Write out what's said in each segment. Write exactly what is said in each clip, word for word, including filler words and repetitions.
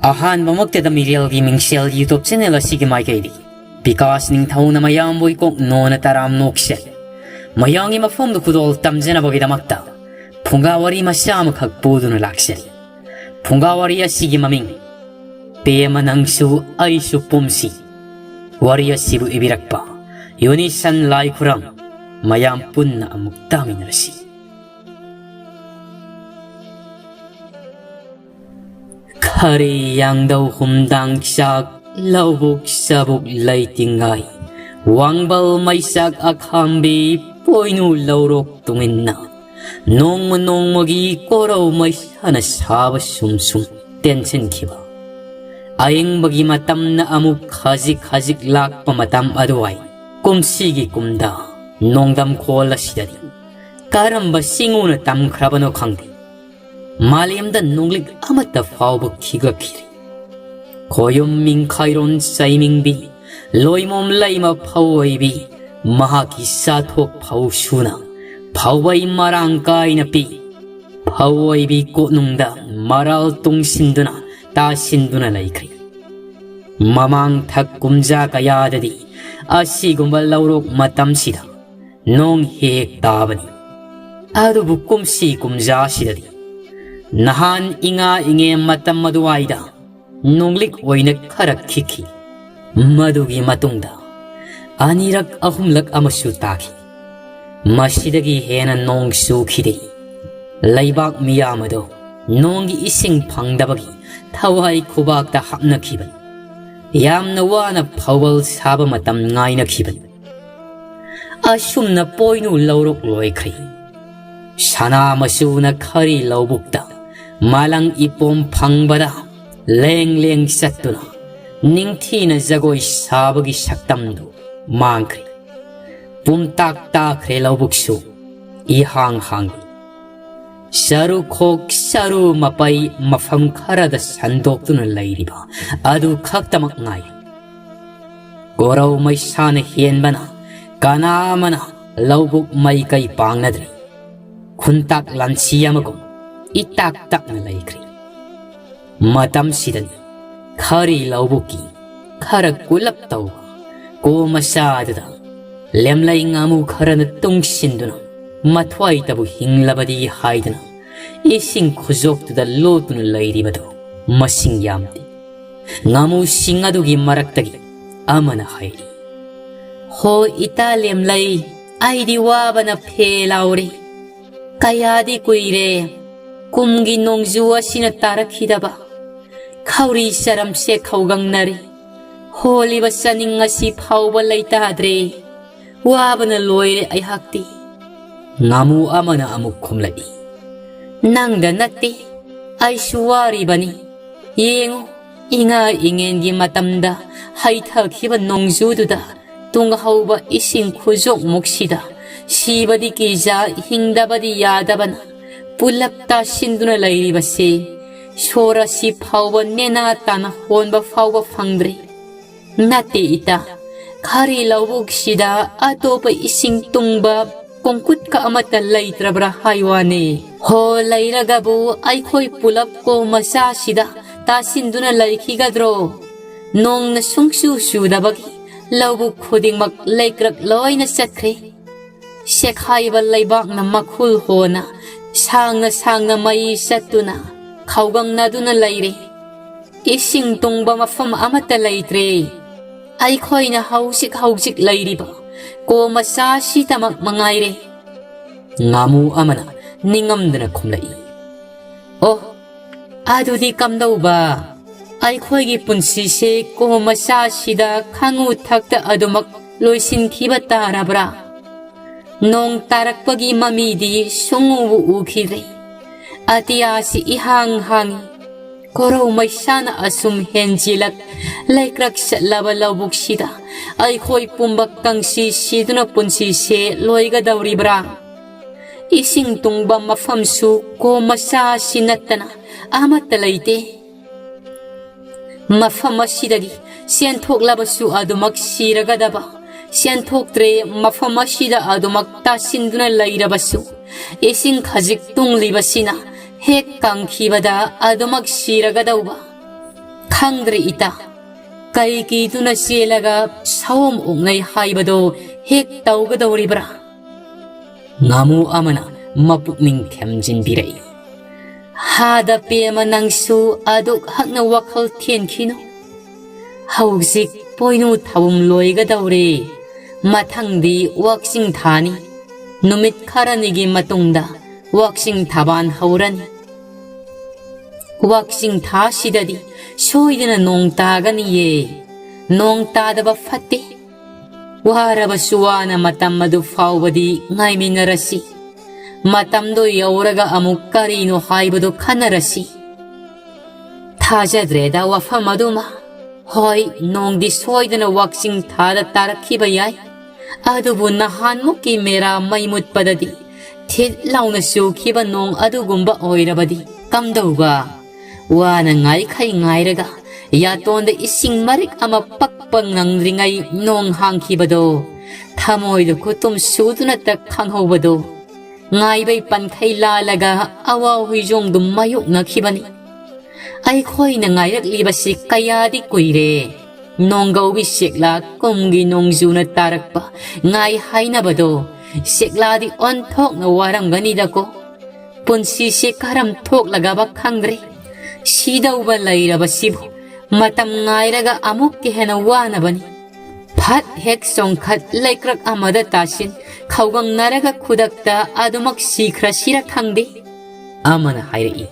ꯑꯍꯥꯟꯕꯃꯛꯇꯗ ꯃꯤꯔꯦꯜꯒꯤ ꯃꯤꯡꯁꯦꯜ YouTube channel ꯑꯁꯤꯒꯤ ꯃꯥꯏꯀꯩꯗꯒꯤ ꯕꯤꯀꯥꯁ ꯅꯤꯡꯊꯧꯅ ꯃꯌꯥꯝꯕꯨ ꯏꯀꯣꯛ ꯅꯣꯟꯅ ꯇꯔꯥꯝ ꯅꯣꯛꯆꯔꯤ꯫ ꯃꯌꯥꯝꯒꯤ ꯃꯐꯝꯗ ꯈꯨꯗꯣꯜ ꯇꯝꯖꯅꯕꯒꯤꯗꯃꯛꯇ ꯐꯨꯡꯒꯥ ꯋꯥꯔꯤ ꯃꯆꯥ ꯑꯃꯈꯛ ꯄꯨꯗꯨꯅ ꯂꯥꯛꯆꯔꯤ꯫ ꯐꯨꯡꯒꯥ ꯋꯥꯔꯤ ꯑꯁꯤꯒꯤ ꯃꯃꯤꯡ "ꯄꯦꯃ ꯅꯪꯁꯨ ꯑꯩꯁꯨ ꯄꯨꯝꯁꯤ"꯫ ꯋꯥꯔꯤ ꯑꯁꯤꯕꯨ ꯏꯕꯤꯔꯛꯄ ꯌꯨꯅꯤꯁꯟ ꯂꯥꯏꯈꯨꯔꯝ꯫ ꯃꯌꯥꯝ ꯄꯨꯟꯅ ꯑꯃꯨꯛ ꯇꯥꯃꯤꯟꯅꯔꯁꯤ꯫ ꯈꯔꯤ ꯌꯥꯡꯗꯧ ꯍꯨꯝꯗꯥꯡ ꯆꯥꯛ, ꯂꯧꯕꯨꯛ ꯆꯥꯕꯨꯛ ꯂꯩꯇꯤꯡꯉꯥꯏ, ꯋꯥꯡꯕꯜ ꯃꯩꯆꯥꯛ ꯑꯈꯥꯝꯕꯤ, ꯄꯣꯏꯅꯨ ꯂꯧꯔꯣꯛ ꯇꯨꯡꯏꯟꯅ, ꯅꯣꯡꯃ ꯅꯣꯡꯃꯒꯤ ꯀꯣꯔꯧ ꯃꯩꯁꯥꯅ ꯁꯥꯕ ꯁꯨꯝ ꯁꯨꯝ ꯇꯦꯟꯁꯤꯟꯈꯤꯕ꯫ ꯑꯌꯤꯡꯕꯒꯤ ꯃꯇꯝꯅ ꯑꯃꯨꯛ ꯈꯖꯤꯛ ꯈꯖꯤꯛ ꯂꯥꯛꯄ ꯃꯇꯝ ꯑꯗꯨꯋꯥꯏ ꯀꯨꯝꯁꯤꯒꯤ ꯀꯨꯝꯗ ꯅꯣꯡꯗꯝꯈꯣꯜ ꯑꯁꯤꯗꯗꯤ ꯀꯔꯝꯕ ꯆꯤꯡꯉꯨꯅ ꯇꯝꯈ꯭ꯔꯕꯅꯣ ꯈꯪꯗꯦ, ꯃꯥꯂꯦꯝꯗ ꯅꯣꯡꯂꯤꯛ ꯑꯃꯠꯇ ꯐꯥꯎꯕ ꯈꯤꯛꯂꯛꯈꯤꯗ꯭ꯔꯤ꯫ ꯈꯣꯌꯨꯝ ꯃꯤꯡꯈꯥꯏꯔꯣꯟ ꯆꯩꯃꯤꯡꯕꯤ, ꯂꯣꯏꯃꯣꯝ ꯂꯩꯃ ꯐꯧꯑꯣꯏꯕꯤ, ꯃꯍꯥꯛꯀꯤ ꯆꯥꯊꯣꯛ ꯐꯧ ꯁꯨꯅ ꯐꯧꯕꯩ ꯃꯔꯥꯡ ꯀꯥꯏꯅ ꯄꯤ꯫ ꯐꯧꯑꯣꯏꯕꯤ ꯀꯣꯅꯨꯡꯗ ꯃꯔꯥꯜ ꯇꯨꯡꯁꯤꯟꯗꯨꯅ ꯇꯥꯁꯤꯟꯗꯨꯅ ꯂꯩꯈ꯭ꯔꯦ꯫ ꯃꯃꯥꯡ ꯊꯛ ꯀꯨꯝꯖꯥ ꯀꯌꯥꯗꯗꯤ ꯑꯁꯤꯒꯨꯝꯕ ꯂꯧꯔꯣꯛ ꯃꯇꯝꯁꯤꯗ ꯅꯣꯡ ꯍꯦꯛ ꯍꯦꯛ ꯇꯥꯕꯅꯤ꯫ ꯑꯗꯨꯕꯨ ꯀꯨꯝꯁꯤ ꯀꯨꯝꯖꯥꯁꯤꯗꯗꯤ ꯅꯍꯥꯟ ꯏꯉꯥ ꯏꯉꯦꯟ ꯃꯇꯝ ꯑꯗꯨꯋꯥꯏꯗ ꯅꯣꯡꯂꯤꯛ ꯑꯣꯏꯅ ꯈꯔ ꯈꯤꯛꯈꯤ꯫ ꯃꯗꯨꯒꯤ ꯃꯇꯨꯡꯗ ꯑꯅꯤꯔꯛ ꯑꯍꯨꯝꯂꯛ ꯑꯃꯁꯨ ꯇꯥꯈꯤ꯫ ꯃꯁꯤꯗꯒꯤ ꯍꯦꯟꯅ ꯅꯣꯡ ꯆꯨꯈꯤꯗꯦ꯫ ꯂꯩꯕꯥꯛ ꯃꯤꯌꯥꯝ ꯑꯗꯨ ꯅꯣꯡꯒꯤ ꯏꯁꯤꯡ ꯐꯪꯗꯕꯒꯤ ꯊꯋꯥꯏ ꯈꯨꯕꯥꯛꯇ ꯍꯥꯞꯅꯈꯤꯕꯅꯤ꯫ ꯌꯥꯝꯅ ꯋꯥꯅ ꯐꯧꯕꯜ ꯁꯥꯕ ꯃꯇꯝ ꯉꯥꯏꯅꯈꯤꯕꯅꯤ꯫ ꯑꯁꯨꯝꯅ ꯄꯣꯏꯅꯨ ꯂꯧꯔꯣꯛ ꯂꯣꯏꯈ꯭ꯔꯦ꯫ ꯁꯅꯥ ꯃꯆꯨꯅ ꯈꯔꯤ ꯂꯧꯕꯨꯛꯇ ꯃꯥꯂꯪ ꯏꯄꯣꯝ ꯐꯪꯕꯗ ꯂꯦꯡ ꯂꯦꯡ ꯆꯠꯇꯨꯅ ꯅꯤꯡꯊꯤꯅ ꯖꯒꯣꯏ ꯁꯥꯕꯒꯤ ꯁꯛꯇꯝꯗꯨ ꯃꯥꯡꯈ꯭ꯔꯦ꯫ ꯄꯨꯝꯇꯥꯛ ꯇꯥꯈ꯭ꯔꯦ ꯂꯧꯕꯨꯛꯁꯨ, ꯏꯍꯥꯡ ꯍꯥꯡꯏ꯫ ꯆꯔꯨ ꯈꯣꯛ ꯆꯔꯨ ꯃꯄꯩ ꯃꯐꯝ ꯈꯔꯗ ꯁꯟꯗꯣꯛꯇꯨꯅ ꯂꯩꯔꯤꯕ ꯑꯗꯨ ꯈꯛꯇꯃꯛ ꯉꯥꯏꯔꯦ꯫ ꯀꯣꯔꯧ ꯃꯩꯁꯥꯅ ꯍꯦꯟꯕꯅ ꯀꯅꯥ ꯑꯃꯅ ꯂꯧꯕꯨꯛ ꯃꯥꯏꯀꯩ ꯄꯥꯡꯅꯗ꯭ꯔꯦ꯫ ꯈꯨꯟꯇꯥꯛ ꯂꯥꯟꯁꯤ ꯑꯃꯒꯨꯝ ꯏꯇꯥꯛ ꯇꯛꯅ ꯂꯩꯈ꯭ꯔꯦ꯫ ꯃꯇꯝꯁꯤꯗꯅꯤ ꯈꯥꯔꯤ ꯂꯧꯕꯨꯛꯀꯤ ꯈꯔ ꯀꯨꯜꯂꯞ ꯇꯧꯕ ꯀꯣ ꯃꯆꯥꯗꯨꯗ ꯂꯦꯝꯂꯩ ꯉꯥꯃꯨ ꯈꯔꯅ ꯇꯨꯡꯁꯤꯟꯗꯨꯅ ꯃꯊ꯭ꯋꯥꯏꯇꯕꯨ ꯍꯤꯡꯂꯕꯗꯤ ꯍꯥꯏꯗꯨꯅ ꯏꯁꯤꯡ ꯈꯨꯖꯣꯛꯇꯨꯗ ꯂꯣꯠꯇꯨꯅ ꯂꯩꯔꯤꯕꯗꯨ ꯃꯁꯤꯡ ꯌꯥꯝꯗꯦ꯫ ꯉꯥꯃꯨꯁꯤꯡ ꯑꯗꯨꯒꯤ ꯃꯔꯛꯇꯒꯤ ꯑꯃꯅ ꯍꯥꯏꯔꯤ, "ꯍꯣ ꯏꯇꯥ ꯂꯦꯝꯂꯩ, ꯑꯩꯗꯤ ꯋꯥꯕꯅ ꯐꯦ ꯂꯥꯎꯔꯦ꯫ ꯀꯌꯥꯗꯤ ꯀꯨꯏꯔꯦ ꯀꯨꯝꯒꯤ ꯅꯣꯡꯖꯨ ꯑꯁꯤꯅ ꯇꯥꯔꯛꯈꯤꯗꯕ꯫ ꯈꯧꯔꯤ ꯆꯔꯝꯁꯦ ꯈꯧꯒꯪꯅꯔꯦ꯫ ꯍꯣꯜꯂꯤꯕ ꯆꯥꯅꯤꯡ ꯑꯁꯤ ꯐꯥꯎꯕ ꯂꯩꯇꯥꯗ꯭ꯔꯦ꯫ ꯋꯥꯕꯅ ꯂꯣꯏꯔꯦ ꯑꯩꯍꯥꯛꯇꯤ꯫" ꯉꯥꯃꯨ ꯑꯃꯅ ꯑꯃꯨꯛ ꯈꯨꯝꯂꯛꯏ, "ꯅꯪꯗ ꯅꯠꯇꯦ, ꯑꯩꯁꯨ ꯋꯥꯔꯤꯕꯅꯤ꯫ ꯌꯦꯡꯉꯨ, ꯏꯉꯥ ꯏꯉꯦꯟꯒꯤ ꯃꯇꯝꯗ ꯍꯩꯊꯈꯤꯕ ꯅꯣꯡꯖꯨꯗꯨꯗ ꯇꯨꯡꯍꯧꯕ ꯏꯁꯤꯡ ꯈꯨꯖꯣꯛꯃꯨꯛꯁꯤꯗ ꯁꯤꯕꯗꯤ ꯀꯤꯖ, ꯍꯤꯡꯗꯕꯗꯤ ꯌꯥꯗꯕꯅ ꯄꯨꯂꯞ ꯇꯥꯁꯤꯟꯗꯨꯅ ꯂꯩꯔꯤꯕꯁꯦ ꯁꯣꯔ ꯑꯁꯤ ꯐꯥꯎꯕ ꯅꯦꯅꯥ ꯇꯥꯅ ꯍꯣꯟꯕ ꯐꯥꯎꯕ ꯐꯪꯗ꯭ꯔꯦ꯫ ꯅꯠꯇꯦ ꯏꯇꯥ, ꯈꯥꯔꯤ ꯂꯧꯕꯨꯛꯁꯤꯗ ꯑꯇꯣꯞꯄ ꯏꯁꯤꯡ ꯇꯨꯡꯕ ꯀꯣꯡꯀꯨꯠꯀ ꯑꯃꯠꯇ ꯂꯩꯇ꯭ꯔꯕ꯭ꯔꯥ ꯍꯥꯏ ꯋꯥꯅꯦ꯫ ꯍꯣ ꯂꯩꯔꯒꯕꯨ ꯑꯩꯈꯣꯏ ꯄꯨꯂꯞ ꯀꯣ ꯃꯆꯥꯁꯤꯗ ꯇꯥꯁꯤꯟꯗꯨꯅ ꯂꯩꯈꯤꯒꯗ꯭ꯔꯣ? ꯅꯣꯡꯅ ꯁꯨꯡꯆꯨ ꯆꯨꯗꯕꯒꯤ ꯂꯧꯕꯨꯛ ꯈꯨꯗꯤꯡꯃꯛ ꯂꯩꯀ꯭ꯔꯛ ꯂꯣꯏꯅ ꯆꯠꯈ꯭ꯔꯦ꯫ ꯁꯦꯈꯥꯏꯕ ꯂꯩꯕꯥꯛꯅ ꯃꯈꯨꯜ ꯍꯣꯅ ꯁꯥꯡꯅ ꯁꯥꯡꯅ ꯃꯩ ꯆꯠꯇꯨꯅ ꯈꯧꯒꯪꯅꯗꯨꯅ ꯂꯩꯔꯦ꯫ ꯏꯁꯤꯡ ꯇꯨꯡꯕ ꯃꯐꯝ ꯑꯃꯠꯇ ꯂꯩꯇ꯭ꯔꯦ꯫ ꯑꯩꯈꯣꯏꯅ ꯍꯧꯖꯤꯛ ꯍꯧꯖꯤꯛ ꯂꯩꯔꯤꯕ ꯀꯣ ꯃꯆꯥꯁꯤꯗꯃꯛ ꯃꯉꯥꯏꯔꯦ꯫" ꯉꯥꯃꯨ ꯑꯃꯅ ꯅꯤꯡꯉꯝꯗꯅ ꯈꯨꯝꯂꯛꯏ, "ꯑꯣ, ꯑꯗꯨꯗꯤ ꯀꯝꯗꯧꯕ? ꯑꯩꯈꯣꯏꯒꯤ ꯄꯨꯟꯁꯤꯁꯦ ꯀꯣ ꯃꯆꯥꯁꯤꯗ ꯈꯥꯉꯨ ꯊꯛꯇ ꯑꯗꯨꯃꯛ ꯂꯣꯏꯁꯤꯟꯈꯤꯕ ꯇꯥꯔꯕ꯭ꯔꯥ? ꯅꯣꯡ ꯇꯥꯔꯛꯄꯒꯤ ꯃꯃꯤꯗꯤ ꯁꯨꯡꯎꯕꯨ ꯎꯈꯤꯗ꯭ꯔꯦ꯫ ꯑꯇꯤꯌꯥꯁꯤ ꯏꯍꯥꯡ ꯍꯥꯡꯉꯤ꯫ ꯀꯣꯔꯧ ꯃꯩꯁꯥꯅ ꯑꯁꯨꯝ ꯍꯦꯟꯖꯤꯜꯂꯛ ꯂꯩꯀ꯭ꯔꯛ ꯆꯠꯂꯕ ꯂꯧꯕꯨꯛꯁꯤꯗ ꯑꯩꯈꯣꯏ ꯄꯨꯝꯕ ꯀꯪꯁꯤ ꯁꯤꯗꯨꯅ ꯄꯨꯟꯁꯤꯁꯦ ꯂꯣꯏꯒꯗꯧꯔꯤꯕ꯭ꯔꯥ? ꯏꯁꯤꯡ ꯇꯨꯡꯕ ꯃꯐꯝꯁꯨ ꯀꯣ ꯃꯆꯥ ꯑꯁꯤ ꯅꯠꯇꯅ ꯑꯃꯠꯇ ꯂꯩꯇꯦ꯫ ꯃꯐꯝ ꯑꯁꯤꯗꯒꯤ ꯆꯦꯟꯊꯣꯛꯂꯕꯁꯨ ꯑꯗꯨꯃꯛ ꯁꯤꯔꯒꯗꯕ, ꯆꯦꯟꯊꯣꯛꯇ꯭ꯔꯦ, ꯃꯐꯝ ꯑꯁꯤꯗ ꯑꯗꯨꯃꯛ ꯇꯥꯁꯤꯟꯗꯨꯅ ꯂꯩꯔꯕꯁꯨ, ꯏꯁꯤꯡ ꯈꯖꯤꯛ ꯇꯨꯡꯂꯤꯕꯁꯤꯅ ꯍꯦꯛ ꯀꯪꯈꯤꯕꯗ ꯑꯗꯨꯃꯛ ꯁꯤꯔꯒꯗꯧꯕ꯫ ꯈꯪꯗ꯭ꯔꯦ ꯏꯇꯥ, ꯀꯩ ꯀꯤꯗꯨꯅ ꯆꯦꯜꯂꯒ ꯁꯑꯣꯝ ꯑꯣꯛꯅꯩ ꯍꯥꯏꯕꯗꯣ ꯍꯦꯛ ꯇꯧꯒꯗꯧꯔꯤꯕ꯭ꯔꯥ? ꯉꯥꯃꯨ ꯑꯃꯅ ꯃꯄꯨꯛꯅꯤꯡ ꯊꯦꯝꯖꯤꯟꯕꯤꯔꯛꯏ꯫ ꯍꯥꯗ ꯄꯦꯃ, ꯅꯪꯁꯨ ꯑꯗꯨꯛ ꯍꯛꯅ ꯋꯥꯈꯜ ꯊꯦꯟꯈꯤꯅꯨ꯫ ꯍꯧꯖꯤꯛ ꯄꯣꯏꯅꯨ ꯊꯥꯕꯨꯝ ꯂꯣꯏꯒꯗꯧꯔꯦ꯫ ꯃꯊꯪꯗꯤ ꯋꯥꯛꯆꯤꯡ ꯊꯥꯅꯤ꯫ ꯅꯨꯃꯤꯠ ꯈꯔꯅꯤꯒꯤ ꯃꯇꯨꯡꯗ ꯋꯥꯛꯆꯤꯡ ꯊꯥꯕꯥꯟ ꯍꯧꯔꯅꯤ꯫ ꯋꯥꯛꯆꯤꯡ ꯊꯥꯁꯤꯗꯗꯤ ꯁꯣꯏꯗꯅ ꯅꯣꯡ ꯇꯥꯒꯅꯤꯌꯦ꯫ ꯅꯣꯡ ꯇꯥꯗꯕ ꯐꯠꯇꯦ꯫ ꯋꯥꯔꯕꯁꯨ ꯋꯥꯅ ꯃꯇꯝ ꯑꯗꯨ ꯐꯥꯎꯕꯗꯤ ꯉꯥꯏꯃꯤꯟꯅꯔꯁꯤ꯫ ꯃꯇꯝꯗꯣ ꯌꯧꯔꯒ ꯑꯃꯨꯛ ꯀꯔꯤꯅꯣ ꯍꯥꯏꯕꯗꯨ ꯈꯟꯅꯔꯁꯤ꯫ ꯊꯥꯖꯗ꯭ꯔꯦꯗ ꯋꯥꯐꯝ ꯑꯗꯨꯃ꯫ ꯍꯣꯏ, ꯅꯣꯡꯗꯤ ꯁꯣꯏꯗꯅ ꯋꯥꯛꯆꯤꯡ ꯊꯥꯗ ꯇꯥꯔꯛꯈꯤꯕ ꯌꯥꯏ꯫ ꯑꯗꯨꯕꯨ ꯅꯍꯥꯟꯃꯨꯛꯀꯤ ꯃꯦꯔꯥ ꯃꯩ ꯃꯨꯠꯄꯗꯗꯤ ꯊꯤꯠ ꯂꯥꯎꯅ ꯆꯨꯈꯤꯕ ꯅꯣꯡ ꯑꯗꯨꯒꯨꯝꯕ ꯑꯣꯏꯔꯕꯗꯤ ꯀꯝꯗꯧꯕ? ꯋꯥꯅ ꯉꯥꯏꯈꯩ ꯉꯥꯏꯔꯒ ꯌꯥꯇꯣꯟꯗ ꯏꯁꯤꯡ ꯃꯔꯤꯛ ꯑꯃ ꯄꯛꯄ ꯅꯪꯗ꯭ꯔꯤꯉꯩ ꯅꯣꯡ ꯍꯥꯡꯈꯤꯕꯗꯣ ꯊꯃꯣꯏꯗ ꯈꯨꯇꯨꯝ ꯁꯨꯗꯨꯅꯇ ꯈꯪꯍꯧꯕꯗꯣ꯫ ꯉꯥꯏꯕꯩ ꯄꯟꯈꯩ ꯂꯥꯜꯂꯒ ꯑꯋꯥ ꯍꯨꯏꯖꯣꯡꯗꯨ ꯃꯥꯌꯣꯛꯅꯈꯤꯕꯅꯤ꯫ ꯑꯩꯈꯣꯏꯅ ꯉꯥꯏꯔꯛꯂꯤꯕꯁꯤ ꯀꯌꯥꯗꯤ ꯀꯨꯏꯔꯦ꯫ ꯅꯣꯡꯒꯧꯕꯤ ꯁꯦꯛꯂꯥ ꯀꯨꯝꯒꯤ ꯅꯣꯡꯖꯨꯅ ꯇꯥꯔꯛꯄ ꯉꯥꯏ ꯍꯥꯏꯅꯕꯗꯣ꯫ ꯁꯦꯛꯂꯥꯗꯤ ꯑꯣꯟꯊꯣꯛꯅ ꯋꯥꯔꯝꯒꯅꯤꯗꯀꯣ꯫ ꯄꯨꯟꯁꯤꯁꯦ ꯀꯔꯝ ꯊꯣꯛꯂꯒꯕ ꯈꯪꯗ꯭ꯔꯦ꯫ ꯁꯤꯗꯧꯕ ꯂꯩꯔꯕꯁꯤꯕꯨ ꯃꯇꯝ ꯉꯥꯏꯔꯒ ꯑꯃꯨꯛꯀ ꯍꯦꯟꯅ ꯋꯥꯅꯕꯅꯤ꯫ ꯐꯠ ꯍꯦꯛ ꯆꯣꯡꯈꯠ ꯂꯩꯀ꯭ꯔꯛ ꯑꯃꯗ ꯇꯥꯁꯤꯟ, ꯈꯧꯒꯪꯅꯔꯒ ꯈꯨꯗꯛꯇ ꯑꯗꯨꯃꯛ ꯁꯤꯈ꯭ꯔꯁꯤꯔ ꯈꯪꯗꯦ꯫ ꯑꯃꯅ ꯍꯥꯏꯔꯛꯏ,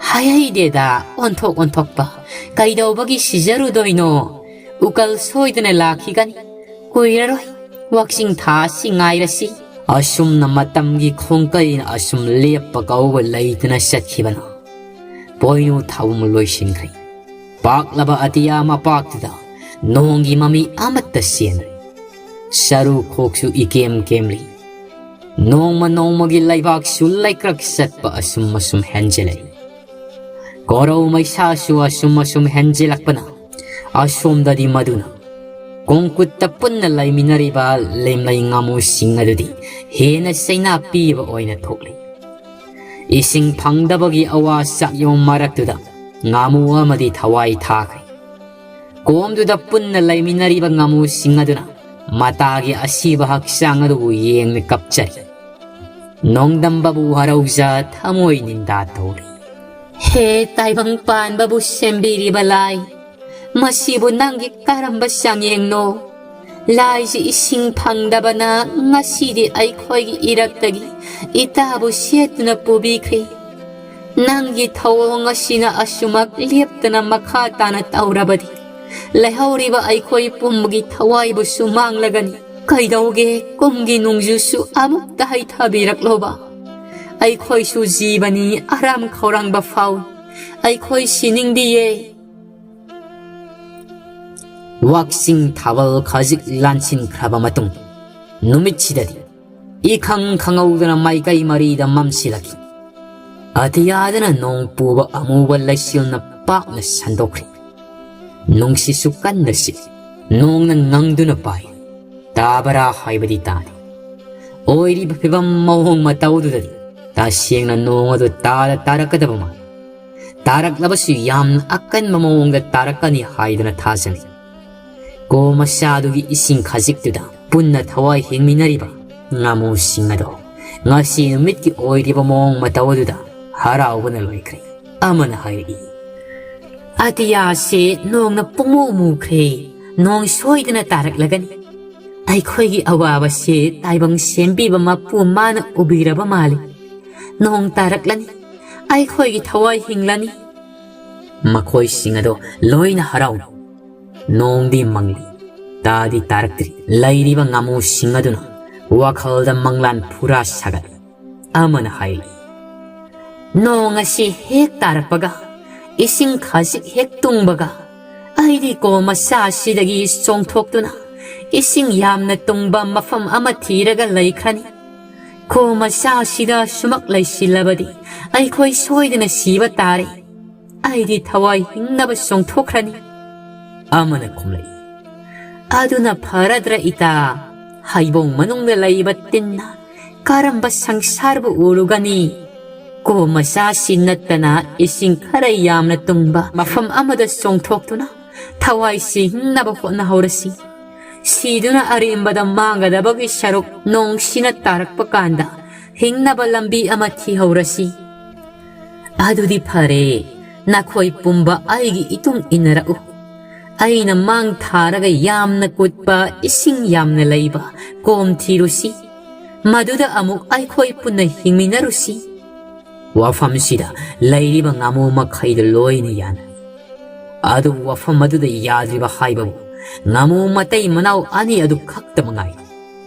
ꯍꯥꯏꯍꯩꯗꯦꯗ, ꯑꯣꯟꯊꯣꯛ ꯑꯣꯟꯊꯣꯛꯄ꯫ ꯀꯩꯗꯧꯕꯒꯤ ꯁꯤꯖꯔꯨꯗꯣꯏꯅꯣ? ꯎꯀꯜ ꯁꯣꯏꯗꯅ ꯂꯥꯛꯈꯤꯒꯅꯤ꯫ ꯀꯨꯏꯔꯔꯣꯏ꯫ ꯋꯥꯛꯆꯤꯡ ꯊꯥ ꯑꯁꯤ ꯉꯥꯏꯔꯁꯤ꯫ ꯑꯁꯨꯝꯅ ꯃꯇꯝꯒꯤ ꯈꯣꯡꯀꯩꯅ ꯑꯁꯨꯝ ꯂꯦꯞꯄ ꯀꯧꯕ ꯂꯩꯇꯅ ꯆꯠꯈꯤꯕꯅ ꯄꯣꯏꯅꯨ ꯊꯥꯕꯨꯝ ꯂꯣꯏꯁꯤꯟꯈ꯭ꯔꯦ꯫ ꯄꯥꯛꯂꯕ ꯑꯇꯤꯌꯥ ꯃꯄꯥꯛꯇꯨꯗ ꯅꯣꯡꯒꯤ ꯃꯃꯤ ꯑꯃꯠꯇ ꯆꯦꯟꯗ꯭ꯔꯦ꯫ ꯆꯔꯨ ꯈꯣꯛꯁꯨ ꯏꯀꯦꯝ ꯀꯦꯝꯂꯤ꯫ ꯅꯣꯡꯃ ꯅꯣꯡꯃꯒꯤ ꯂꯩꯕꯥꯛꯁꯨ ꯂꯩꯀ꯭ꯔꯛ ꯆꯠꯄ ꯑꯁꯨꯝ ꯑꯁꯨꯝ ꯍꯦꯟꯖꯤꯜꯂꯛꯏ꯫ ꯀꯣꯔꯧ ꯃꯩꯁꯥꯁꯨ ꯑꯁꯨꯝ ꯑꯁꯨꯝ ꯍꯦꯟꯖꯤꯜꯂꯛꯄꯅ ꯑꯁꯣꯝꯗꯗꯤ ꯃꯗꯨꯅ ꯀꯣꯡꯀꯨꯠꯇ ꯄꯨꯟꯅ ꯂꯩꯃꯤꯟꯅꯔꯤꯕ ꯂꯦꯝꯂꯩ ꯉꯥꯃꯨꯁꯤꯡ ꯑꯗꯨꯗꯤ ꯍꯦꯟꯅ ꯆꯩꯅꯥ ꯄꯤꯕ ꯑꯣꯏꯅ ꯊꯣꯛꯂꯤ꯫ ꯏꯁꯤꯡ ꯐꯪꯗꯕꯒꯤ ꯑꯋꯥ ꯆꯥꯛꯌꯣꯝ ꯃꯔꯛꯇꯨꯗ ꯉꯥꯃꯨ ꯑꯃꯗꯤ ꯊꯋꯥꯏ ꯊꯥꯈ꯭ꯔꯦ꯫ ꯀꯣꯝꯗꯨꯗ ꯄꯨꯟꯅ ꯂꯩꯃꯤꯟꯅꯔꯤꯕ ꯉꯥꯃꯨꯁꯤꯡ ꯑꯗꯨꯅ ꯃꯇꯥꯒꯤ ꯑꯁꯤꯕ ꯍꯛꯆꯥꯡ ꯑꯗꯨꯕꯨ ꯌꯦꯡꯅ ꯀꯞꯆꯔꯤ꯫ ꯅꯣꯡꯗꯝꯕꯕꯨ ꯍꯔꯥꯎꯖ ꯊꯃꯣꯏ ꯅꯤꯟꯗꯥ ꯇꯧꯔꯤ꯫ ꯍꯦ ꯇꯥꯏꯕꯪ ꯄꯥꯟꯕꯕꯨ ꯁꯦꯝꯕꯤꯔꯤꯕ ꯂꯥꯏ, ꯃꯁꯤꯕꯨ ꯅꯪꯒꯤ ꯀꯔꯝꯕ ꯆꯥꯡꯌꯦꯡꯅꯣ? ꯂꯥꯏꯁꯤ ꯏꯁꯤꯡ ꯐꯪꯗꯕꯅ ꯉꯁꯤꯗꯤ ꯑꯩꯈꯣꯏꯒꯤ ꯏꯔꯛꯇꯒꯤ ꯏꯇꯥꯕꯨ ꯁꯦꯠꯇꯨꯅ ꯄꯨꯕꯤꯈ꯭ꯔꯦ꯫ ꯅꯪꯒꯤ ꯊꯧꯑꯣꯡ ꯑꯁꯤꯅ ꯑꯁꯨꯃꯛ ꯂꯦꯞꯇꯅ ꯃꯈꯥ ꯇꯥꯅ ꯇꯧꯔꯕꯗꯤ ꯂꯩꯍꯧꯔꯤꯕ ꯑꯩꯈꯣꯏ ꯄꯨꯝꯕꯒꯤ ꯊꯋꯥꯏꯕꯨꯁꯨ ꯃꯥꯡꯂꯒꯅꯤ꯫ ꯀꯩꯗꯧꯒꯦ, ꯀꯨꯝꯒꯤ ꯅꯣꯡꯖꯨꯁꯨ ꯑꯃꯨꯛꯇ ꯍꯩꯊꯕꯤꯔꯛꯂꯣꯕ꯫ ꯑꯩꯈꯣꯏꯁꯨ ꯖꯤꯕꯅꯤ, ꯑꯔꯥꯝ ꯈꯧꯔꯥꯡꯕ ꯐꯥꯎꯏ꯫ ꯑꯩꯈꯣꯏ ꯁꯤꯅꯤꯡꯗꯤꯌꯦ꯫ ꯋꯥꯛꯆꯤꯡ ꯊꯥꯕꯜ ꯈꯖꯤꯛ ꯂꯥꯟꯁꯤꯟꯈ꯭ꯔꯕ ꯃꯇꯨꯡ ꯅꯨꯃꯤꯠꯁꯤꯗꯗꯤ ꯏꯈꯪ ꯈꯪꯍꯧꯗꯅ ꯃꯥꯏꯀꯩ ꯃꯔꯤꯗ ꯃꯝꯁꯤꯜꯂꯛꯈꯤ꯫ ꯑꯇꯤꯌꯥꯗꯅ ꯅꯣꯡ ꯄꯨꯕ ꯑꯃꯨꯕ ꯂꯩꯆꯤꯜꯅ ꯄꯥꯛꯅ ꯁꯟꯗꯣꯛꯈ꯭ꯔꯦ꯫ ꯅꯨꯡꯁꯤꯠꯁꯨ ꯀꯟꯅ ꯁꯤꯠꯂꯤ꯫ ꯅꯣꯡꯅ ꯉꯪꯗꯨꯅ ꯄꯥꯏ꯫ ꯇꯥꯕꯔꯥ ꯍꯥꯏꯕꯗꯤ ꯇꯥꯗꯦ꯫ ꯑꯣꯏꯔꯤꯕ ꯐꯤꯕꯝ ꯃꯑꯣꯡ ꯃꯇꯧꯗꯨꯗꯗꯤ ꯇꯁꯦꯡꯅ ꯅꯣꯡ ꯑꯗꯨ ꯇꯥꯗ ꯇꯥꯔꯛꯀꯗꯕ ꯃꯥꯜꯂꯤ꯫ ꯇꯥꯔꯛꯂꯕꯁꯨ ꯌꯥꯝꯅ ꯑꯀꯟꯕ ꯃꯑꯣꯡꯗ ꯇꯥꯔꯛꯀꯅꯤ ꯍꯥꯏꯗꯨꯅ ꯊꯥꯖꯅꯩ꯫ ꯀꯣ ꯃꯆꯥꯗꯨꯒꯤ ꯏꯁꯤꯡ ꯈꯖꯤꯛꯇꯨꯗ ꯄꯨꯟꯅ ꯊꯋꯥꯏ ꯍꯤꯡꯃꯤꯟꯅꯔꯤꯕ ꯉꯥꯃꯨꯁꯤꯡ ꯑꯗꯣ ꯉꯁꯤ ꯅꯨꯃꯤꯠꯀꯤ ꯑꯣꯏꯔꯤꯕ ꯃꯑꯣꯡ ꯃꯇꯧ ꯑꯗꯨꯗ ꯍꯔꯥꯎꯕꯅ ꯂꯣꯏꯈ꯭ꯔꯦ꯫ ꯑꯃꯅ ꯍꯥꯏꯔꯛꯏ, "ꯑꯇꯤꯌꯥꯁꯦ ꯅꯣꯡꯅ ꯄꯨꯡꯃꯨ ꯃꯨꯈ꯭ꯔꯦ꯫ ꯅꯣꯡ ꯁꯣꯏꯗꯅ ꯇꯥꯔꯛꯂꯒꯅꯤ꯫ ꯑꯩꯈꯣꯏꯒꯤ ꯑꯋꯥꯕꯁꯦ ꯇꯥꯏꯕꯪ ꯁꯦꯝꯕꯤꯕ ꯃꯄꯨ ꯃꯥꯅ ꯎꯕꯤꯔꯕ ꯃꯥꯜꯂꯤ꯫ ꯅꯣꯡ ꯇꯥꯔꯛꯂꯅꯤ꯫ ꯑꯩꯈꯣꯏꯒꯤ ꯊꯋꯥꯏ ꯍꯤꯡꯂꯅꯤ꯫" ꯃꯈꯣꯏꯁꯤꯡ ꯑꯗꯣ ꯂꯣꯏꯅ ꯍꯔꯥꯎꯏ꯫ ꯅꯣꯡꯗꯤ ꯃꯪꯂꯤ, ꯇꯥꯗꯤ ꯇꯥꯔꯛꯇ꯭ꯔꯤ꯫ ꯂꯩꯔꯤꯕ ꯉꯥꯃꯨꯁꯤꯡ ꯑꯗꯨꯅ ꯋꯥꯈꯜꯗ ꯃꯪꯂꯥꯟ ꯐꯨꯔꯥ ꯁꯥꯒꯠꯂꯤ꯫ ꯑꯃꯅ ꯍꯥꯏꯔꯛꯏ, "ꯅꯣꯡ ꯑꯁꯤ ꯍꯦꯛ ꯇꯥꯔꯛꯄꯒ, ꯏꯁꯤꯡ ꯈꯖꯤꯛ ꯍꯦꯛ ꯇꯨꯡꯕꯒ, ꯑꯩꯗꯤ ꯀꯣ ꯃꯆꯥ ꯑꯁꯤꯗꯒꯤ ꯆꯣꯡꯊꯣꯛꯇꯨꯅ ꯏꯁꯤꯡ ꯌꯥꯝꯅ ꯇꯨꯡꯕ ꯃꯐꯝ ꯑꯃ ꯊꯤꯔꯒ ꯂꯩꯈ꯭ꯔꯅꯤ꯫ ꯀꯣ ꯃꯆꯥ ꯑꯁꯤꯗ ꯁꯨꯃꯛ ꯂꯩꯁꯤꯜꯂꯕꯗꯤ ꯑꯩꯈꯣꯏ ꯁꯣꯏꯗꯅ ꯁꯤꯕ ꯇꯥꯔꯦ꯫ ꯑꯩꯗꯤ ꯊꯋꯥꯏ ꯍꯤꯡꯅꯕ ꯆꯣꯡꯊꯣꯛꯈ꯭ꯔꯅꯤ꯫" ꯑꯃꯅ ꯈꯨꯝꯂꯛꯏ, "ꯑꯗꯨꯅ ꯐꯔꯗ꯭ꯔ ꯏꯇꯥ? ꯍꯩꯕꯣꯡ ꯃꯅꯨꯡꯗ ꯂꯩꯕ ꯇꯤꯟꯅ ꯀꯔꯝꯕ ꯁꯪꯁꯥꯔꯕꯨ ꯎꯔꯨꯒꯅꯤ?" ꯀꯣ ꯃꯆꯥꯁꯤ ꯅꯠꯇꯅ ꯏꯁꯤꯡ ꯈꯔ ꯌꯥꯝꯅ ꯇꯨꯡꯕ ꯃꯐꯝ ꯑꯃꯗ ꯆꯣꯡꯊꯣꯛꯇꯨꯅ ꯊꯋꯥꯏꯁꯤ ꯍꯤꯡꯅꯕ ꯍꯣꯠꯅꯍꯧꯔꯁꯤ꯫ ꯁꯤꯗꯨꯅ ꯑꯔꯦꯝꯕꯗ ꯃꯥꯡꯒꯗꯕꯒꯤ ꯁꯔꯨꯛ ꯅꯣꯡꯁꯤꯅ ꯇꯥꯔꯛꯄ ꯀꯥꯟꯗ ꯍꯤꯡꯅꯕ ꯂꯝꯕꯤ ꯑꯃ ꯊꯤꯍꯧꯔꯁꯤ꯫ ꯑꯗꯨꯗꯤ ꯐꯔꯦ, ꯅꯈꯣꯏ ꯄꯨꯝꯕ ꯑꯩꯒꯤ ꯏꯇꯨꯡ ꯏꯟꯅꯔꯛꯎ꯫ ꯑꯩꯅ ꯃꯥꯡ ꯊꯥꯔꯒ ꯌꯥꯝꯅ ꯀꯨꯠꯄ, ꯏꯁꯤꯡ ꯌꯥꯝꯅ ꯂꯩꯕ ꯀꯣꯝ ꯊꯤꯔꯨꯁꯤ꯫ ꯃꯗꯨꯗ ꯑꯃꯨꯛ ꯑꯩꯈꯣꯏ ꯄꯨꯟꯅ ꯍꯤꯡꯃꯤꯟꯅꯔꯨꯁꯤ꯫ ꯋꯥꯐꯝꯁꯤꯗ ꯂꯩꯔꯤꯕ ꯉꯥꯃꯨ ꯃꯈꯩꯗ ꯂꯣꯏꯅ ꯌꯥꯅꯩ꯫ ꯑꯗꯨꯕꯨ ꯋꯥꯐꯝ ꯑꯗꯨꯗ ꯌꯥꯗ꯭ꯔꯤꯕ ꯍꯥꯏꯕꯕꯨ ꯉꯥꯃꯨ ꯃꯇꯩ ꯃꯅꯥꯎ ꯑꯅꯤ ꯑꯗꯨ ꯈꯛꯇ ꯃꯉꯥꯏ꯫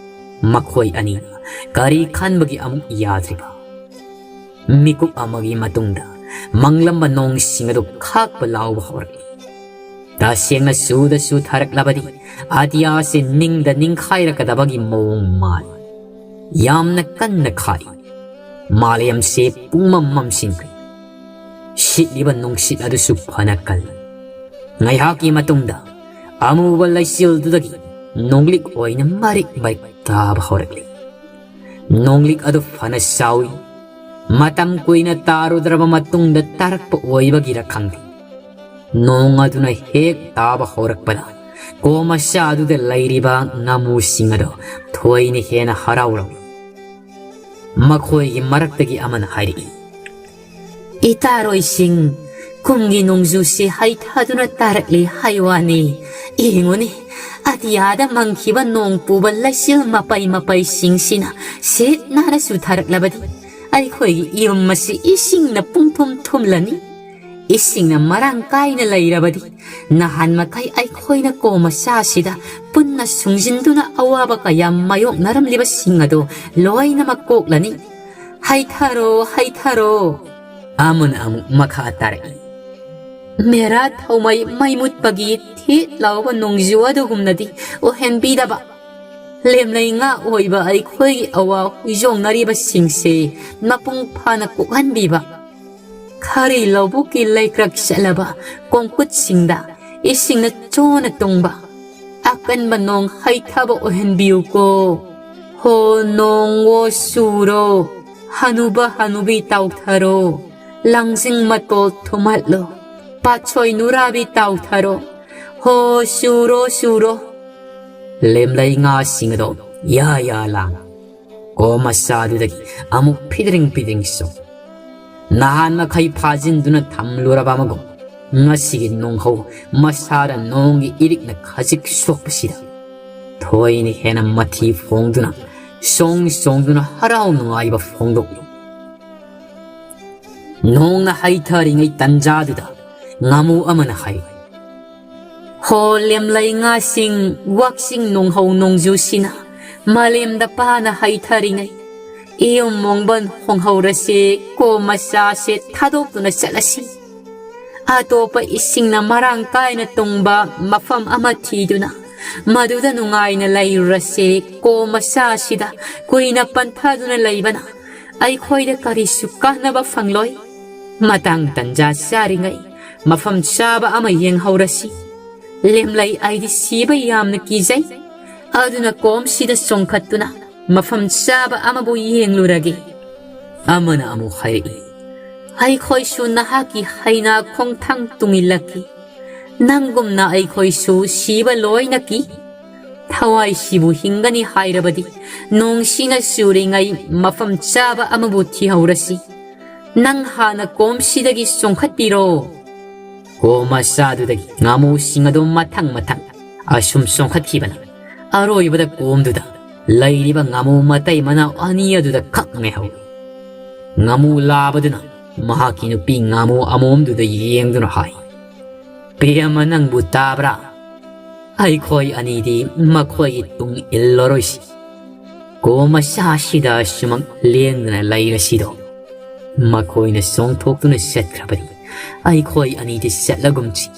ꯃꯈꯣꯏ ꯑꯅꯤꯅ ꯀꯔꯤ ꯈꯟꯕꯒꯤ ꯑꯃꯨꯛ ꯌꯥꯗ꯭ꯔꯤꯕ? ꯃꯤꯀꯨꯞ ꯑꯃꯒꯤ ꯃꯇꯨꯡꯗ ꯃꯪꯂꯝꯕ ꯅꯣꯡꯁꯤꯡ ꯑꯗꯨ ꯈꯥꯛꯄ ꯂꯥꯎꯕ ꯍꯧꯔꯛꯏ꯫ ꯇꯁꯦꯡꯅ ꯆꯨꯗ ꯆꯨꯊꯔꯛꯂꯕꯗꯤ ꯑꯇꯤꯌꯥꯁꯤ ꯅꯤꯡꯗ ꯅꯤꯡꯈꯥꯏꯔꯛꯀꯗꯕꯒꯤ ꯃꯑꯣꯡ ꯃꯥꯜꯂꯤ꯫ ꯌꯥꯝꯅ ꯀꯟꯅ ꯈꯥꯛꯏ꯫ ꯃꯥꯂꯦꯝꯁꯦ ꯄꯨꯡꯃꯝ ꯃꯝꯁꯤꯟꯈ꯭ꯔꯦ꯫ ꯁꯤꯠꯂꯤꯕ ꯅꯨꯡꯁꯤꯠ ꯑꯗꯨꯁꯨ ꯐꯅ ꯀꯜꯂꯤ꯫ ꯉꯥꯏꯍꯥꯛꯀꯤ ꯃꯇꯨꯡꯗ ꯑꯃꯨꯕ ꯂꯩꯆꯤꯜꯗꯨꯗꯒꯤ ꯅꯣꯡꯂꯤꯛ ꯑꯣꯏꯅ ꯃꯔꯤꯛ ꯃꯔꯤꯛ ꯇꯥꯕ ꯍꯧꯔꯛꯂꯤ꯫ ꯅꯣꯡꯂꯤꯛ ꯑꯗꯨ ꯐꯅ ꯆꯥꯎꯏ꯫ ꯃꯇꯝ ꯀꯨꯏꯅ ꯇꯥꯔꯨꯗ꯭ꯔꯕ ꯃꯇꯨꯡꯗ ꯇꯥꯔꯛꯄ ꯑꯣꯏꯕꯒꯤꯔ ꯈꯪꯗꯦ, ꯅꯣꯡ ꯑꯗꯨꯅ ꯍꯦꯛ ꯇꯥꯕ ꯍꯧꯔꯛꯄꯗ ꯀꯣ ꯃꯆꯥ ꯑꯗꯨꯗ ꯂꯩꯔꯤꯕ ꯉꯥꯃꯨꯁꯤꯡ ꯑꯗꯨ ꯊꯣꯏꯅ ꯍꯦꯟꯅ ꯍꯔꯥꯎꯔꯝꯃꯤ꯫ ꯃꯈꯣꯏꯒꯤ ꯃꯔꯛꯇꯒꯤ ꯑꯃꯅ ꯍꯥꯏꯔꯛꯏ, "ꯏꯇꯥꯔꯣꯏꯁꯤꯡ, ꯀꯨꯝꯒꯤ ꯅꯣꯡꯖꯨꯁꯤ ꯍꯩꯊꯗꯨꯅ ꯇꯥꯔꯛꯂꯤ ꯍꯥꯏ ꯋꯥꯅꯤ꯫ ꯌꯦꯡꯉꯨꯅꯦ, ꯑꯇꯤꯌꯥꯗ ꯃꯪꯈꯤꯕ ꯅꯣꯡ ꯄꯨꯕ ꯂꯩꯆꯤꯜ ꯃꯄꯩ ꯃꯄꯩꯁꯤꯡꯁꯤꯅ ꯁꯤꯠ ꯅꯥꯟꯅ ꯆꯨꯊꯔꯛꯂꯕꯗꯤ ꯑꯩꯈꯣꯏꯒꯤ ꯌꯨꯝ ꯑꯁꯤ ꯏꯁꯤꯡꯅ ꯄꯨꯡꯊꯨꯝ ꯊꯨꯝꯂꯅꯤ꯫ ꯏꯁꯤꯡꯅ ꯃꯔꯥꯡ ꯀꯥꯏꯅ ꯂꯩꯔꯕꯗꯤ ꯅꯍꯥꯟ ꯃꯈꯩ ꯑꯩꯈꯣꯏꯅ ꯀꯣ ꯃꯆꯥꯁꯤꯗ ꯄꯨꯟꯅ ꯁꯨꯡꯖꯤꯟꯗꯨꯅ ꯑꯋꯥꯕ ꯀꯌꯥ ꯃꯥꯌꯣꯛꯅꯔꯝꯂꯤꯕꯁꯤꯡ ꯑꯗꯨ ꯂꯣꯏꯅꯃꯛ ꯀꯣꯛꯂꯅꯤ꯫ ꯍꯩꯊꯔꯣ, ꯍꯩꯊꯔꯣ!" ꯑꯃꯅ ꯑꯃꯨꯛ ꯃꯈꯥ ꯇꯥꯔꯛꯏ, "ꯃꯦꯔꯥ ꯊꯧꯃꯩ ꯃꯩ ꯃꯨꯠꯄꯒꯤ ꯊꯦꯠ ꯂꯥꯎꯕ ꯅꯣꯡꯖꯨ ꯑꯗꯨꯒꯨꯝꯅꯗꯤ ꯑꯣꯏꯍꯟꯕꯤꯗꯕ꯫ ꯂꯦꯝꯂꯩ ꯉꯥ ꯑꯣꯏꯕ ꯑꯩꯈꯣꯏꯒꯤ ꯑꯋꯥ ꯍꯨꯏꯖꯣꯡꯅꯔꯤꯕꯁꯤꯡꯁꯦ ꯃꯄꯨꯡ ꯐꯥꯅ ꯀꯣꯛꯍꯟꯕꯤꯕ꯫ ꯈꯥꯔꯤ ꯂꯧꯕꯨꯛꯀꯤ ꯂꯩꯀ꯭ꯔꯛ ꯆꯠꯂꯕ ꯀꯣꯡꯀꯨꯠꯁꯤꯡꯗ ꯏꯁꯤꯡꯅ ꯆꯣꯟꯅ ꯇꯨꯡꯕ ꯑꯀꯟꯕ ꯅꯣꯡ ꯍꯩꯊꯕ ꯑꯣꯏꯍꯟꯕꯤꯌꯨꯀꯣ꯫ ꯍꯣ ꯅꯣꯡ ꯋꯣ ꯆꯨꯔꯣ, ꯍꯅꯨꯕ ꯍꯅꯨꯕꯤ ꯇꯥꯎꯊꯔꯣ, ꯂꯥꯡꯖꯤꯡ ꯃꯇꯣꯜ ꯊꯨꯝꯍꯠꯂꯣ, ꯄꯥꯠꯁꯣꯏ ꯅꯨꯔꯥꯕꯤ ꯇꯥꯎꯊꯔꯣ, ꯍꯣ ꯆꯨꯔꯣ ꯆꯨꯔꯣ꯫ ꯂꯦꯝꯂꯩ ꯉꯥꯁꯤꯡ ꯑꯗꯣ ꯌꯥ ꯌꯥ ꯂꯥꯡ꯫ ꯀꯣ ꯃꯆꯥꯗꯨꯗꯒꯤ ꯑꯃꯨꯛ ꯐꯤꯗ꯭ꯔꯤꯡ ꯐꯤꯗ꯭ꯔꯤꯡ ꯆꯣꯡ꯫ ꯅꯍꯥꯟ ꯃꯈꯩ ꯐꯥꯖꯤꯟꯗꯨꯅ ꯊꯝꯂꯨꯔꯕ ꯑꯃꯒꯨꯝ ꯉꯁꯤꯒꯤ ꯅꯣꯡꯍꯧ ꯃꯁꯥꯗ ꯅꯣꯡꯒꯤ ꯏꯔꯤꯛꯅ ꯈꯖꯤꯛ ꯁꯣꯛꯄꯁꯤꯗ ꯊꯣꯏꯅ ꯍꯦꯟꯅ ꯃꯊꯤ ꯐꯣꯡꯗꯨꯅ ꯆꯣꯡ ꯆꯣꯡꯗꯨꯅ ꯍꯔꯥꯎ ꯅꯨꯡꯉꯥꯏꯕ ꯐꯣꯡꯗꯣꯛꯂꯤ꯫ ꯅꯣꯡꯅ ꯍꯩꯊꯔꯤꯉꯩ ꯇꯟꯖꯥꯗꯨꯗ ꯉꯥꯃꯨ ꯑꯃꯅ ꯍꯥꯏ, ꯍꯣ ꯂꯦꯝꯂꯩ ꯉꯥꯁꯤꯡ, ꯋꯥꯛꯆꯤꯡ ꯅꯣꯡꯍꯧ ꯅꯣꯡꯖꯨꯁꯤꯅ ꯃꯥꯂꯦꯝꯗ ꯄꯥꯅ ꯍꯩꯊꯔꯤꯉꯩ, ꯏꯌꯨꯝ ꯃꯣꯡꯕꯟ ꯍꯣꯡꯍꯧꯔꯁꯦ, ꯀꯣ ꯃꯆꯥꯁꯦ ꯊꯥꯗꯣꯛꯇꯨꯅ ꯆꯠꯂꯁꯤ꯫ ꯑꯇꯣꯞꯄ ꯏꯁꯤꯡꯅ ꯃꯔꯥꯡ ꯀꯥꯏꯅ ꯇꯨꯡꯕ ꯃꯐꯝ ꯑꯃ ꯊꯤꯗꯨꯅ ꯃꯗꯨꯗ ꯅꯨꯡꯉꯥꯏꯅ ꯂꯩꯔꯨꯔꯁꯦ꯫ ꯀꯣ ꯃꯆꯥꯁꯤꯗ ꯀꯨꯏꯅ ꯄꯟꯊꯗꯨꯅ ꯂꯩꯕꯅ ꯑꯩꯈꯣꯏꯗ ꯀꯔꯤꯁꯨ ꯀꯥꯟꯅꯕ ꯐꯪꯂꯣꯏ꯫ ꯃꯇꯥꯡ ꯇꯟꯖꯥ ꯆꯥꯔꯤꯉꯩ ꯃꯐꯝ ꯆꯥꯕ ꯑꯃ ꯌꯦꯡꯍꯧꯔꯁꯤ꯫ ꯂꯦꯝꯂꯩ, ꯑꯩꯗꯤ ꯁꯤꯕ ꯌꯥꯝꯅ ꯀꯤꯖꯩ, ꯑꯗꯨꯅ ꯀꯣꯝꯁꯤꯗ ꯆꯣꯡꯈꯠꯇꯨꯅ ꯃꯐꯝ ꯆꯥꯕ ꯑꯃꯕꯨ ꯌꯦꯡꯂꯨꯔꯒꯦ꯫ ꯑꯃꯅ ꯑꯃꯨꯛ ꯍꯥꯏꯔꯛꯏ, ꯑꯩꯈꯣꯏꯁꯨ ꯅꯍꯥꯛꯀꯤ ꯍꯩꯅꯥ ꯈꯣꯡꯊꯥꯡ ꯇꯨꯡꯏꯜꯂꯛꯈꯤ꯫ ꯅꯪꯒꯨꯝꯅ ꯑꯩꯈꯣꯏꯁꯨ ꯁꯤꯕ ꯂꯣꯏꯅ ꯀꯤ꯫ ꯊꯋꯥꯏꯁꯤꯕꯨ ꯍꯤꯡꯒꯅꯤ ꯍꯥꯏꯔꯕꯗꯤ ꯅꯣꯡꯁꯤꯅ ꯆꯨꯔꯤꯉꯩ ꯃꯐꯝ ꯆꯥꯕ ꯑꯃꯕꯨ ꯊꯤꯍꯧꯔꯁꯤ꯫ ꯅꯪ ꯍꯥꯟꯅ ꯀꯣꯝꯁꯤꯗꯒꯤ ꯆꯣꯡꯈꯠꯄꯤꯔꯣ꯫ ꯀꯣꯝ ꯃꯆꯥꯗꯨꯗꯒꯤ ꯉꯥꯃꯨꯁꯤꯡ ꯑꯗꯨ ꯃꯊꯪ ꯃꯊꯪ ꯑꯁꯨꯝ ꯆꯣꯡꯈꯠꯈꯤꯕꯅ ꯑꯔꯣꯏꯕꯗ ꯀꯣꯝꯗꯨꯗ ꯂꯩꯔꯤꯕ ꯉꯥꯃꯨ ꯃꯇꯩ ꯃꯅꯥꯎ ꯑꯅꯤ ꯑꯗꯨꯗ ꯈꯛ ꯉꯥꯏꯍꯧꯏ꯫ ꯉꯥꯃꯨ ꯂꯥꯕꯗꯨꯅ ꯃꯍꯥꯛꯀꯤ ꯅꯨꯄꯤ ꯉꯥꯃꯨ ꯑꯃꯣꯝꯗꯨꯗ ꯌꯦꯡꯗꯨꯅ ꯍꯥꯏ, ꯄꯦꯝꯃ, ꯅꯪꯕꯨ ꯇꯥꯕ꯭ꯔꯥ? ꯑꯩꯈꯣꯏ ꯑꯅꯤꯗꯤ ꯃꯈꯣꯏꯒꯤ ꯇꯨꯡ ꯏꯜꯂꯔꯣꯏꯁꯤ꯫ ꯀꯣꯝ ꯃꯆꯥꯁꯤꯗ ꯑꯁꯨꯃꯛ ꯂꯦꯡꯗꯅ ꯂꯩꯔꯁꯤꯗꯣ꯫ ꯃꯈꯣꯏꯅ ꯆꯣꯡꯊꯣꯛꯇꯨꯅ ꯆꯠꯈ꯭ꯔꯕꯗꯤ ꯑꯩꯈꯣꯏ ꯑꯅꯤꯗꯤ ꯆꯠꯂꯒꯨꯝꯁꯤ꯫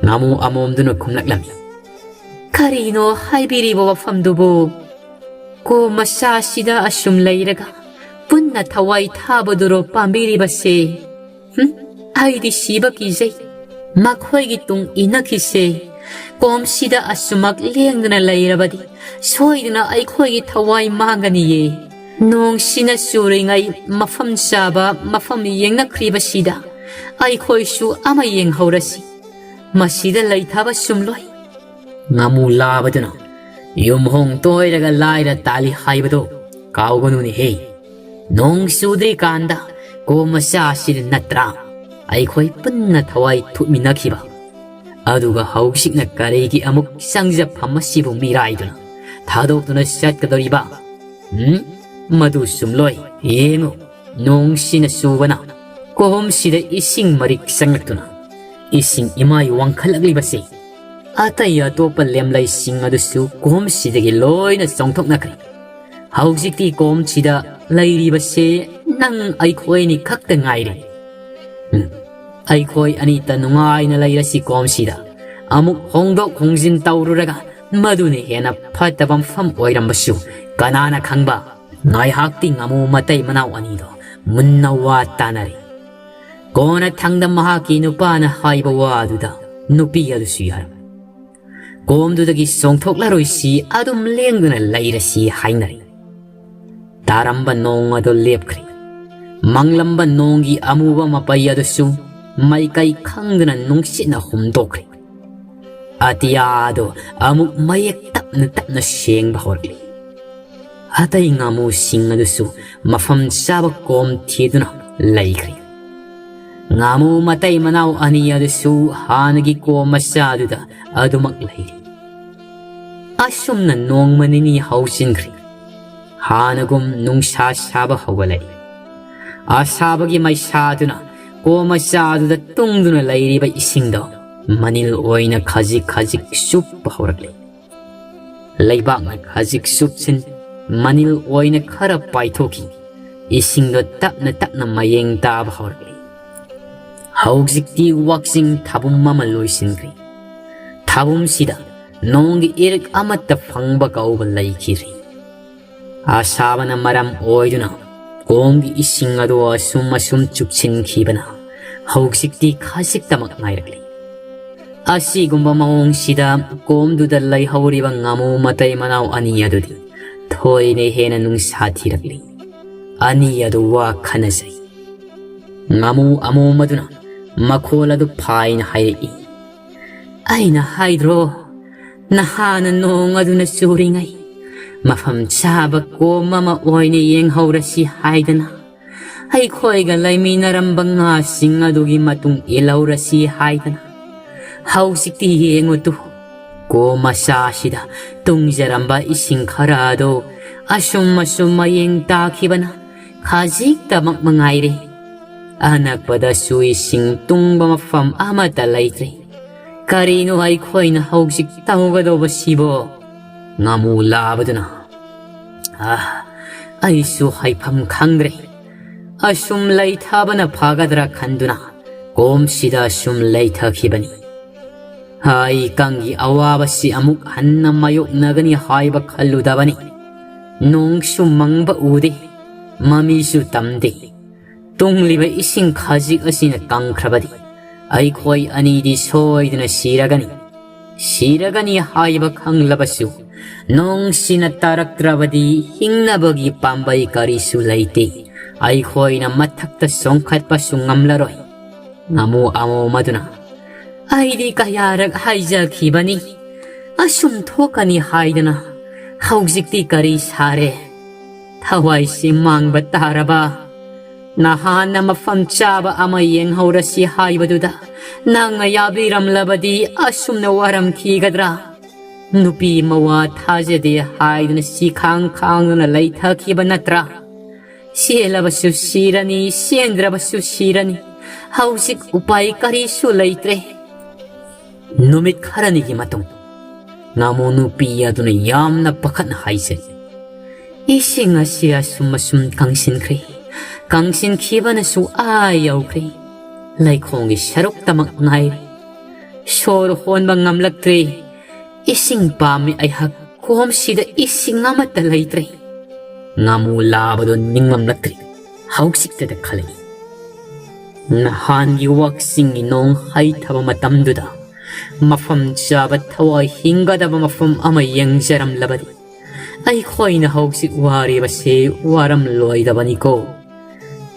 ꯉꯥꯃꯨ ꯑꯃꯣꯝꯗꯨꯅ ꯈꯨꯝꯂꯛꯂꯝꯃꯤ, ꯀꯔꯤꯅꯣ ꯍꯥꯏꯕꯤꯔꯤꯕ ꯋꯥꯐꯝꯗꯨꯕꯨ? ꯀꯣꯝ ꯃꯆꯥꯁꯤꯗ ꯑꯁꯨꯝ ꯂꯩꯔꯒ ꯄꯨꯟꯅ ꯊꯋꯥꯏ ꯊꯥꯕꯗꯨꯔꯣ ꯄꯥꯝꯕꯤꯔꯤꯕꯁꯦ? ꯍꯨꯝ, ꯑꯩꯗꯤ ꯁꯤꯕ ꯀꯤꯖꯩ꯫ ꯃꯈꯣꯏꯒꯤ ꯇꯨꯡ ꯏꯟꯅꯈꯤꯁꯦ꯫ ꯀꯣꯝꯁꯤꯗ ꯑꯁꯨꯃꯛ ꯂꯦꯡꯗꯅ ꯂꯩꯔꯕꯗꯤ ꯁꯣꯏꯗꯅ ꯑꯩꯈꯣꯏꯒꯤ ꯊꯋꯥꯏ ꯃꯥꯡꯒꯅꯤꯌꯦ꯫ ꯅꯣꯡꯁꯤꯅ ꯆꯨꯔꯤꯉꯩ ꯃꯐꯝ ꯆꯥꯕ ꯃꯐꯝ ꯌꯦꯡꯅꯈ꯭ꯔꯤꯕꯁꯤꯗ ꯑꯩꯈꯣꯏꯁꯨ ꯑꯃ ꯌꯦꯡꯍꯧꯔꯁꯤ꯫ ꯃꯁꯤꯗ ꯂꯩꯊꯕ ꯆꯨꯝꯂꯣꯏ꯫ ꯉꯥꯃꯨ ꯂꯥꯕꯗꯨꯅ ꯌꯨꯝ ꯍꯣꯡ ꯇꯣꯏꯔꯒ ꯂꯥꯏꯔ ꯇꯥꯜꯂꯤ ꯍꯥꯏꯕꯗꯣ ꯀꯥꯎꯒꯅꯨꯅꯦꯍꯦ꯫ ꯅꯣꯡ ꯆꯨꯗ꯭ꯔꯤꯀꯥꯟꯗ ꯀꯣꯝ ꯃꯆꯥ ꯑꯁꯤꯗ ꯅꯠꯇ꯭ꯔꯥ ꯑꯩꯈꯣꯏ ꯄꯨꯟꯅ ꯊꯋꯥꯏ ꯊꯨꯞꯃꯤꯟꯅꯈꯤꯕ? ꯑꯗꯨꯒ ꯍꯧꯖꯤꯛꯅ ꯀꯔꯤꯒꯤ ꯑꯃꯨꯛ ꯆꯪꯖꯐꯝ ꯑꯁꯤꯕꯨ ꯃꯤꯔꯥꯏꯗꯨꯅ ꯊꯥꯗꯣꯛꯇꯨꯅ ꯆꯠꯀꯗꯧꯔꯤꯕ? ꯎꯝ? ꯃꯗꯨ ꯆꯨꯝꯂꯣꯏ꯫ ꯌꯦꯡꯉꯨ, ꯅꯣꯡꯁꯤꯅ ꯆꯨꯕꯅ ꯀꯣꯝꯁꯤꯗ ꯏꯁꯤꯡ ꯃꯔꯤꯛ ꯆꯪꯂꯛꯇꯨꯅ ꯏꯁꯤꯡ ꯏꯃꯥꯏ ꯋꯥꯡꯈꯠꯂꯛꯂꯤꯕꯁꯤ ꯑꯇꯩ ꯑꯇꯣꯞꯄ ꯂꯦꯝꯂꯩꯁꯤꯡ ꯑꯗꯨꯁꯨ ꯀꯣꯝꯁꯤꯗꯒꯤ ꯂꯣꯏꯅ ꯆꯣꯡꯊꯣꯛꯅꯈ꯭ꯔꯦ꯫ ꯍꯧꯖꯤꯛꯇꯤ ꯀꯣꯝꯁꯤꯗ ꯂꯩꯔꯤꯕꯁꯦ ꯅꯪ ꯑꯩꯈꯣꯏꯅꯤ ꯈꯛꯇ ꯉꯥꯏꯔꯦ꯫ ꯎꯝ, ꯑꯩꯈꯣꯏ ꯑꯅꯤꯇ ꯅꯨꯡꯉꯥꯏꯅ ꯂꯩꯔꯁꯤ ꯀꯣꯝꯁꯤꯗ꯫ ꯑꯃꯨꯛ ꯍꯣꯡꯗꯣꯛ ꯍꯣꯡꯖꯤꯟ ꯇꯧꯔꯨꯔꯒ ꯃꯗꯨꯅ ꯍꯦꯟꯅ ꯐꯠꯇꯕ ꯃꯐꯝ ꯑꯣꯏꯔꯝꯕꯁꯨ ꯀꯅꯥꯅ ꯈꯪꯕ? ꯉꯥꯏꯍꯥꯛꯇꯤ ꯉꯥꯃꯨ ꯃꯇꯩ ꯃꯅꯥꯎ ꯑꯅꯤꯗꯣ ꯃꯨꯟꯅ ꯋꯥ ꯇꯥꯅꯔꯦ꯫ ꯀꯣꯟꯅꯊꯪꯗ ꯃꯍꯥꯛꯀꯤ ꯅꯨꯄꯥꯅ ꯍꯥꯏꯕ ꯋꯥꯗꯨꯗ ꯅꯨꯄꯤ ꯑꯗꯨꯁꯨ ꯌꯥꯔꯝꯃꯤ꯫ ꯀꯣꯝꯗꯨꯗꯒꯤ ꯆꯣꯡꯊꯣꯛꯂꯔꯣꯏꯁꯤ, ꯑꯗꯨꯝ ꯂꯦꯡꯗꯨꯅ ꯂꯩꯔꯁꯤ ꯍꯥꯏꯅꯔꯦ꯫ ꯇꯥꯔꯝꯕ ꯅꯣꯡ ꯑꯗꯨ ꯂꯦꯞꯈ꯭ꯔꯦ꯫ ꯃꯪꯂꯝꯕ ꯅꯣꯡꯒꯤ ꯑꯃꯨꯕ ꯃꯄꯩ ꯑꯗꯨꯁꯨ ꯃꯥꯏꯀꯩ ꯈꯪꯗꯅ ꯅꯨꯡꯁꯤꯠꯅ ꯍꯨꯝꯗꯣꯛꯈ꯭ꯔꯦ꯫ ꯑꯇꯤꯌꯥ ꯑꯗꯨ ꯑꯃꯨꯛ ꯃꯌꯦꯛ ꯇꯞꯅ ꯇꯞꯅ ꯁꯦꯡꯕ ꯍꯧꯔꯛꯂꯤ꯫ ꯑꯇꯩ ꯉꯥꯃꯨꯁꯤꯡ ꯑꯗꯨꯁꯨ ꯃꯐꯝ ꯆꯥꯕ ꯀꯣꯝ ꯊꯤꯗꯨꯅ ꯂꯩꯈ꯭ꯔꯦ꯫ ꯉꯥꯃꯨ ꯃꯇꯩ ꯃꯅꯥꯎ ꯑꯅꯤ ꯑꯗꯨꯁꯨ ꯍꯥꯟꯅꯒꯤ ꯀꯣꯝ ꯃꯆꯥꯗꯨꯗ ꯑꯗꯨꯃꯛ ꯂꯩꯔꯤ꯫ ꯑꯁꯨꯝꯅ ꯅꯣꯡꯃ ꯅꯤꯅꯤ ꯍꯧꯖꯤꯟꯈ꯭ꯔꯦ꯫ ꯍꯥꯟꯅꯒꯨꯝ ꯅꯨꯡꯁꯥ ꯁꯥꯕ ꯍꯧꯒꯠꯂꯛꯏ꯫ ꯑꯁꯥꯕꯒꯤ ꯃꯩꯁꯥꯗꯨꯅ ꯀꯣꯝ ꯃꯆꯥꯗꯨꯗ ꯇꯨꯡꯗꯨꯅ ꯂꯩꯔꯤꯕ ꯏꯁꯤꯡꯗꯣ ꯃꯅꯤꯜ ꯑꯣꯏꯅ ꯈꯖꯤꯛ ꯈꯖꯤꯛ ꯆꯨꯞꯄ ꯍꯧꯔꯛꯂꯤ꯫ ꯂꯩꯕꯥꯛꯅ ꯈꯖꯤꯛ ꯆꯨꯞꯁꯤꯟ, ꯃꯅꯤꯜ ꯑꯣꯏꯅ ꯈꯔ ꯄꯥꯏꯊꯣꯛꯈꯤ꯫ ꯏꯁꯤꯡꯗꯣ ꯇꯞꯅ ꯇꯞꯅ ꯃꯌꯦꯡ ꯇꯥꯕ ꯍꯧꯔꯛꯂꯤ꯫ ꯍꯧꯖꯤꯛꯇꯤ ꯋꯥꯛꯆꯤꯡ ꯊꯥꯕꯨꯝ ꯑꯃ ꯂꯣꯏꯁꯤꯟꯈ꯭ꯔꯦ꯫ ꯊꯥꯕꯨꯝꯁꯤꯗ ꯅꯣꯡꯒꯤ ꯏꯔꯤꯛ ꯑꯃꯠꯇ ꯐꯪꯕ ꯀꯧꯕ ꯂꯩꯈꯤꯗ꯭ꯔꯦ꯫ ꯑꯁꯥꯕꯅ ꯃꯔꯝ ꯑꯣꯏꯗꯨꯅ ꯀꯣꯝꯒꯤ ꯏꯁꯤꯡ ꯑꯗꯨ ꯑꯁꯨꯝ ꯑꯁꯨꯝ ꯆꯨꯞꯁꯤꯟꯈꯤꯕꯅ ꯍꯧꯖꯤꯛꯇꯤ ꯈꯖꯤꯛꯇꯃꯛ ꯉꯥꯏꯔꯛꯂꯤ꯫ ꯑꯁꯤꯒꯨꯝꯕ ꯃꯑꯣꯡꯁꯤꯗ ꯀꯣꯝꯗꯨꯗ ꯂꯩꯍꯧꯔꯤꯕ ꯉꯥꯃꯨ ꯃꯇꯩ ꯃꯅꯥꯎ ꯑꯅꯤ ꯑꯗꯨꯗꯤ ꯊꯣꯏꯅ ꯍꯦꯟꯅ ꯅꯨꯡꯁꯥ ꯊꯤꯔꯛꯂꯤ꯫ ꯑꯅꯤ ꯑꯗꯨ ꯋꯥ ꯈꯟꯅꯖꯩ꯫ ꯉꯥꯃꯨ ꯑꯃꯣꯝ ꯑꯗꯨꯅ ꯃꯈꯣꯜ ꯑꯗꯨ ꯐꯥꯏꯅ ꯍꯥꯏꯔꯛꯏ꯫ "ꯑꯩꯅ ꯍꯥꯏꯗ꯭ꯔꯣ, ꯅꯍꯥꯟꯅ ꯅꯣꯡ ꯑꯗꯨꯅ ꯆꯨꯔꯤꯉꯩ ꯃꯐꯝ ꯆꯥꯕ ꯀꯣꯝ ꯑꯃ ꯑꯣꯏꯅ ꯌꯦꯡꯍꯧꯔꯁꯤ ꯍꯥꯏꯗꯅ, ꯑꯩꯈꯣꯏꯒ ꯂꯩꯃꯤꯟꯅꯔꯝꯕ ꯉꯥꯁꯤꯡ ꯑꯗꯨꯒꯤ ꯃꯇꯨꯡ ꯏꯜꯍꯧꯔꯁꯤ ꯍꯥꯏꯗꯅ꯫ ꯍꯧꯖꯤꯛꯇꯤ ꯌꯦꯡꯉꯨ ꯇꯨ, ꯀꯣꯝ ꯃꯆꯥꯁꯤꯗ ꯇꯨꯡꯖꯔꯝꯕ ꯏꯁꯤꯡ ꯈꯔ ꯑꯗꯨ ꯑꯁꯨꯝ ꯑꯁꯨꯝ ꯃꯌꯦꯡ ꯇꯥꯈꯤꯕꯅ ꯈꯖꯤꯛꯇꯃꯛ ꯃꯉꯥꯏꯔꯦ꯫ ꯑꯅꯛꯄꯗꯁꯨ ꯏꯁꯤꯡ ꯇꯨꯡꯕ ꯃꯐꯝ ꯑꯃꯠꯇ ꯂꯩꯇ꯭ꯔꯦ꯫ ꯀꯔꯤꯅꯣ ꯑꯩꯈꯣꯏꯅ ꯍꯧꯖꯤꯛ ꯇꯧꯒꯗꯧꯕꯁꯤꯕꯣ?" ꯉꯥꯃꯨ ꯂꯥꯕꯗꯨꯅ, "ꯑꯥ, ꯑꯩꯁꯨ ꯍꯥꯏꯐꯝ ꯈꯪꯗ꯭ꯔꯦ꯫ ꯑꯁꯨꯝ ꯂꯩꯊꯕꯅ ꯐꯒꯗ꯭ꯔꯥ ꯈꯟꯗꯨꯅ ꯀꯣꯝꯁꯤꯗ ꯑꯁꯨꯝ ꯂꯩꯊꯈꯤꯕꯅꯤ꯫ ꯑꯩ ꯀꯪꯒꯤ ꯑꯋꯥꯕꯁꯤ ꯑꯃꯨꯛ ꯍꯟꯅ ꯃꯥꯌꯣꯛꯅꯒꯅꯤ ꯍꯥꯏꯕ ꯈꯜꯂꯨꯗꯕꯅꯤ꯫ ꯅꯣꯡꯁꯨ ꯃꯪꯕ ꯎꯗꯦ, ꯃꯃꯤꯁꯨ ꯇꯝꯗꯦ꯫ ꯇꯨꯡꯂꯤꯕ ꯏꯁꯤꯡ ꯈꯖꯤꯛ ꯑꯁꯤꯅ ꯀꯪꯈ꯭ꯔꯕꯗꯤ ꯑꯩꯈꯣꯏ ꯑꯅꯤꯗꯤ ꯁꯣꯏꯗꯅ ꯁꯤꯔꯒꯅꯤ꯫ ꯁꯤꯔꯒꯅꯤ ꯍꯥꯏꯕ ꯈꯪꯂꯕꯁꯨ, ꯅꯣꯡꯁꯤꯅ ꯇꯥꯔꯛꯇ꯭ꯔꯕꯗꯤ ꯍꯤꯡꯅꯕꯒꯤ ꯄꯥꯝꯕꯩ ꯀꯔꯤꯁꯨ ꯂꯩꯇꯦ꯫ ꯑꯩꯈꯣꯏꯅ ꯃꯊꯛꯇ ꯆꯣꯡꯈꯠꯄꯁꯨ ꯉꯝꯂꯔꯣꯏ꯫" ꯉꯥꯃꯨ ꯑꯃꯣꯝ ꯑꯗꯨꯅ, "ꯑꯩꯗꯤ ꯀꯌꯥꯔꯛ ꯍꯥꯏꯖꯈꯤꯕꯅꯤ, ꯑꯁꯨꯝ ꯊꯣꯛꯀꯅꯤ ꯍꯥꯏꯗꯅ꯫ ꯍꯧꯖꯤꯛꯇꯤ ꯀꯔꯤ ꯁꯥꯔꯦ? ꯊꯋꯥꯏꯁꯤ ꯃꯥꯡꯕ ꯇꯥꯔꯕ? ꯅꯍꯥꯟꯅ ꯃꯐꯝ ꯆꯥꯕ ꯑꯃ ꯌꯦꯡꯍꯧꯔꯁꯤ ꯍꯥꯏꯕꯗꯨꯗ ꯅꯪꯅ ꯌꯥꯕꯤꯔꯝꯂꯕꯗꯤ ꯑꯁꯨꯝꯅ ꯋꯥꯔꯝꯈꯤꯒꯗ꯭ꯔꯥ? ꯅꯨꯄꯤ ꯃꯋꯥ ꯊꯥꯖꯗꯦ ꯍꯥꯏꯗꯨꯅ ꯁꯤꯈꯥꯡ ꯈꯥꯡꯗꯨꯅ ꯂꯩꯊꯈꯤꯕ ꯅꯠꯇ꯭ꯔꯥ? ꯆꯦꯜꯂꯕꯁꯨ ꯁꯤꯔꯅꯤ, ꯆꯦꯟꯗ꯭ꯔꯕꯁꯨ ꯁꯤꯔꯅꯤ꯫ ꯍꯧꯖꯤꯛ ꯎꯄꯥꯏ ꯀꯔꯤꯁꯨ ꯂꯩꯇ꯭ꯔꯦ꯫" ꯅꯨꯃꯤꯠ ꯈꯔꯅꯤꯒꯤ ꯃꯇꯨꯡ, ꯉꯥꯃꯨ ꯅꯨꯄꯤ ꯑꯗꯨꯅ ꯌꯥꯝꯅ ꯄꯥꯈꯠꯅ ꯍꯥꯏꯖꯩ, "ꯏꯁꯤꯡ ꯑꯁꯤ ꯑꯁꯨꯝ ꯑꯁꯨꯝ ꯀꯪꯁꯤꯟꯈ꯭ꯔꯦ꯫ ꯀꯪꯁꯤꯟꯈꯤꯕꯅꯁꯨ ꯑꯥ ꯌꯧꯈ꯭ꯔꯦ꯫ ꯂꯩꯈꯣꯝꯒꯤ ꯁꯔꯨꯛꯇꯃꯛ ꯉꯥꯏꯔꯦ꯫ ꯁꯣꯔ ꯍꯣꯟꯕ ꯉꯝꯂꯛꯇ꯭ꯔꯦ꯫ ꯏꯁꯤꯡ ꯄꯥꯝꯃꯤ ꯑꯩꯍꯥꯛ꯫ ꯀꯣꯝꯁꯤꯗ ꯏꯁꯤꯡ ꯑꯃꯠꯇ ꯂꯩꯇ꯭ꯔꯦ꯫" ꯉꯥꯃꯨ ꯂꯥꯕꯗꯨ ꯅꯤꯡꯂꯝꯂꯛꯇ꯭ꯔꯦ꯫ ꯍꯧꯖꯤꯛꯇꯗ ꯈꯜꯂꯛꯏ, ꯅꯍꯥꯟꯒꯤ ꯋꯥꯛꯆꯤꯡꯒꯤ ꯅꯣꯡ ꯍꯩꯊꯕ ꯃꯇꯝꯗꯨꯗ ꯃꯐꯝ ꯆꯥꯕ, ꯊꯋꯥꯏ ꯍꯤꯡꯒꯗꯕ ꯃꯐꯝ ꯑꯃ ꯌꯦꯡꯖꯔꯝꯂꯕꯗꯤ ꯑꯩꯈꯣꯏꯅ ꯍꯧꯖꯤꯛ ꯋꯥꯔꯤꯕꯁꯤ ꯋꯥꯔꯝꯂꯣꯏꯗꯕꯅꯤꯀꯣ꯫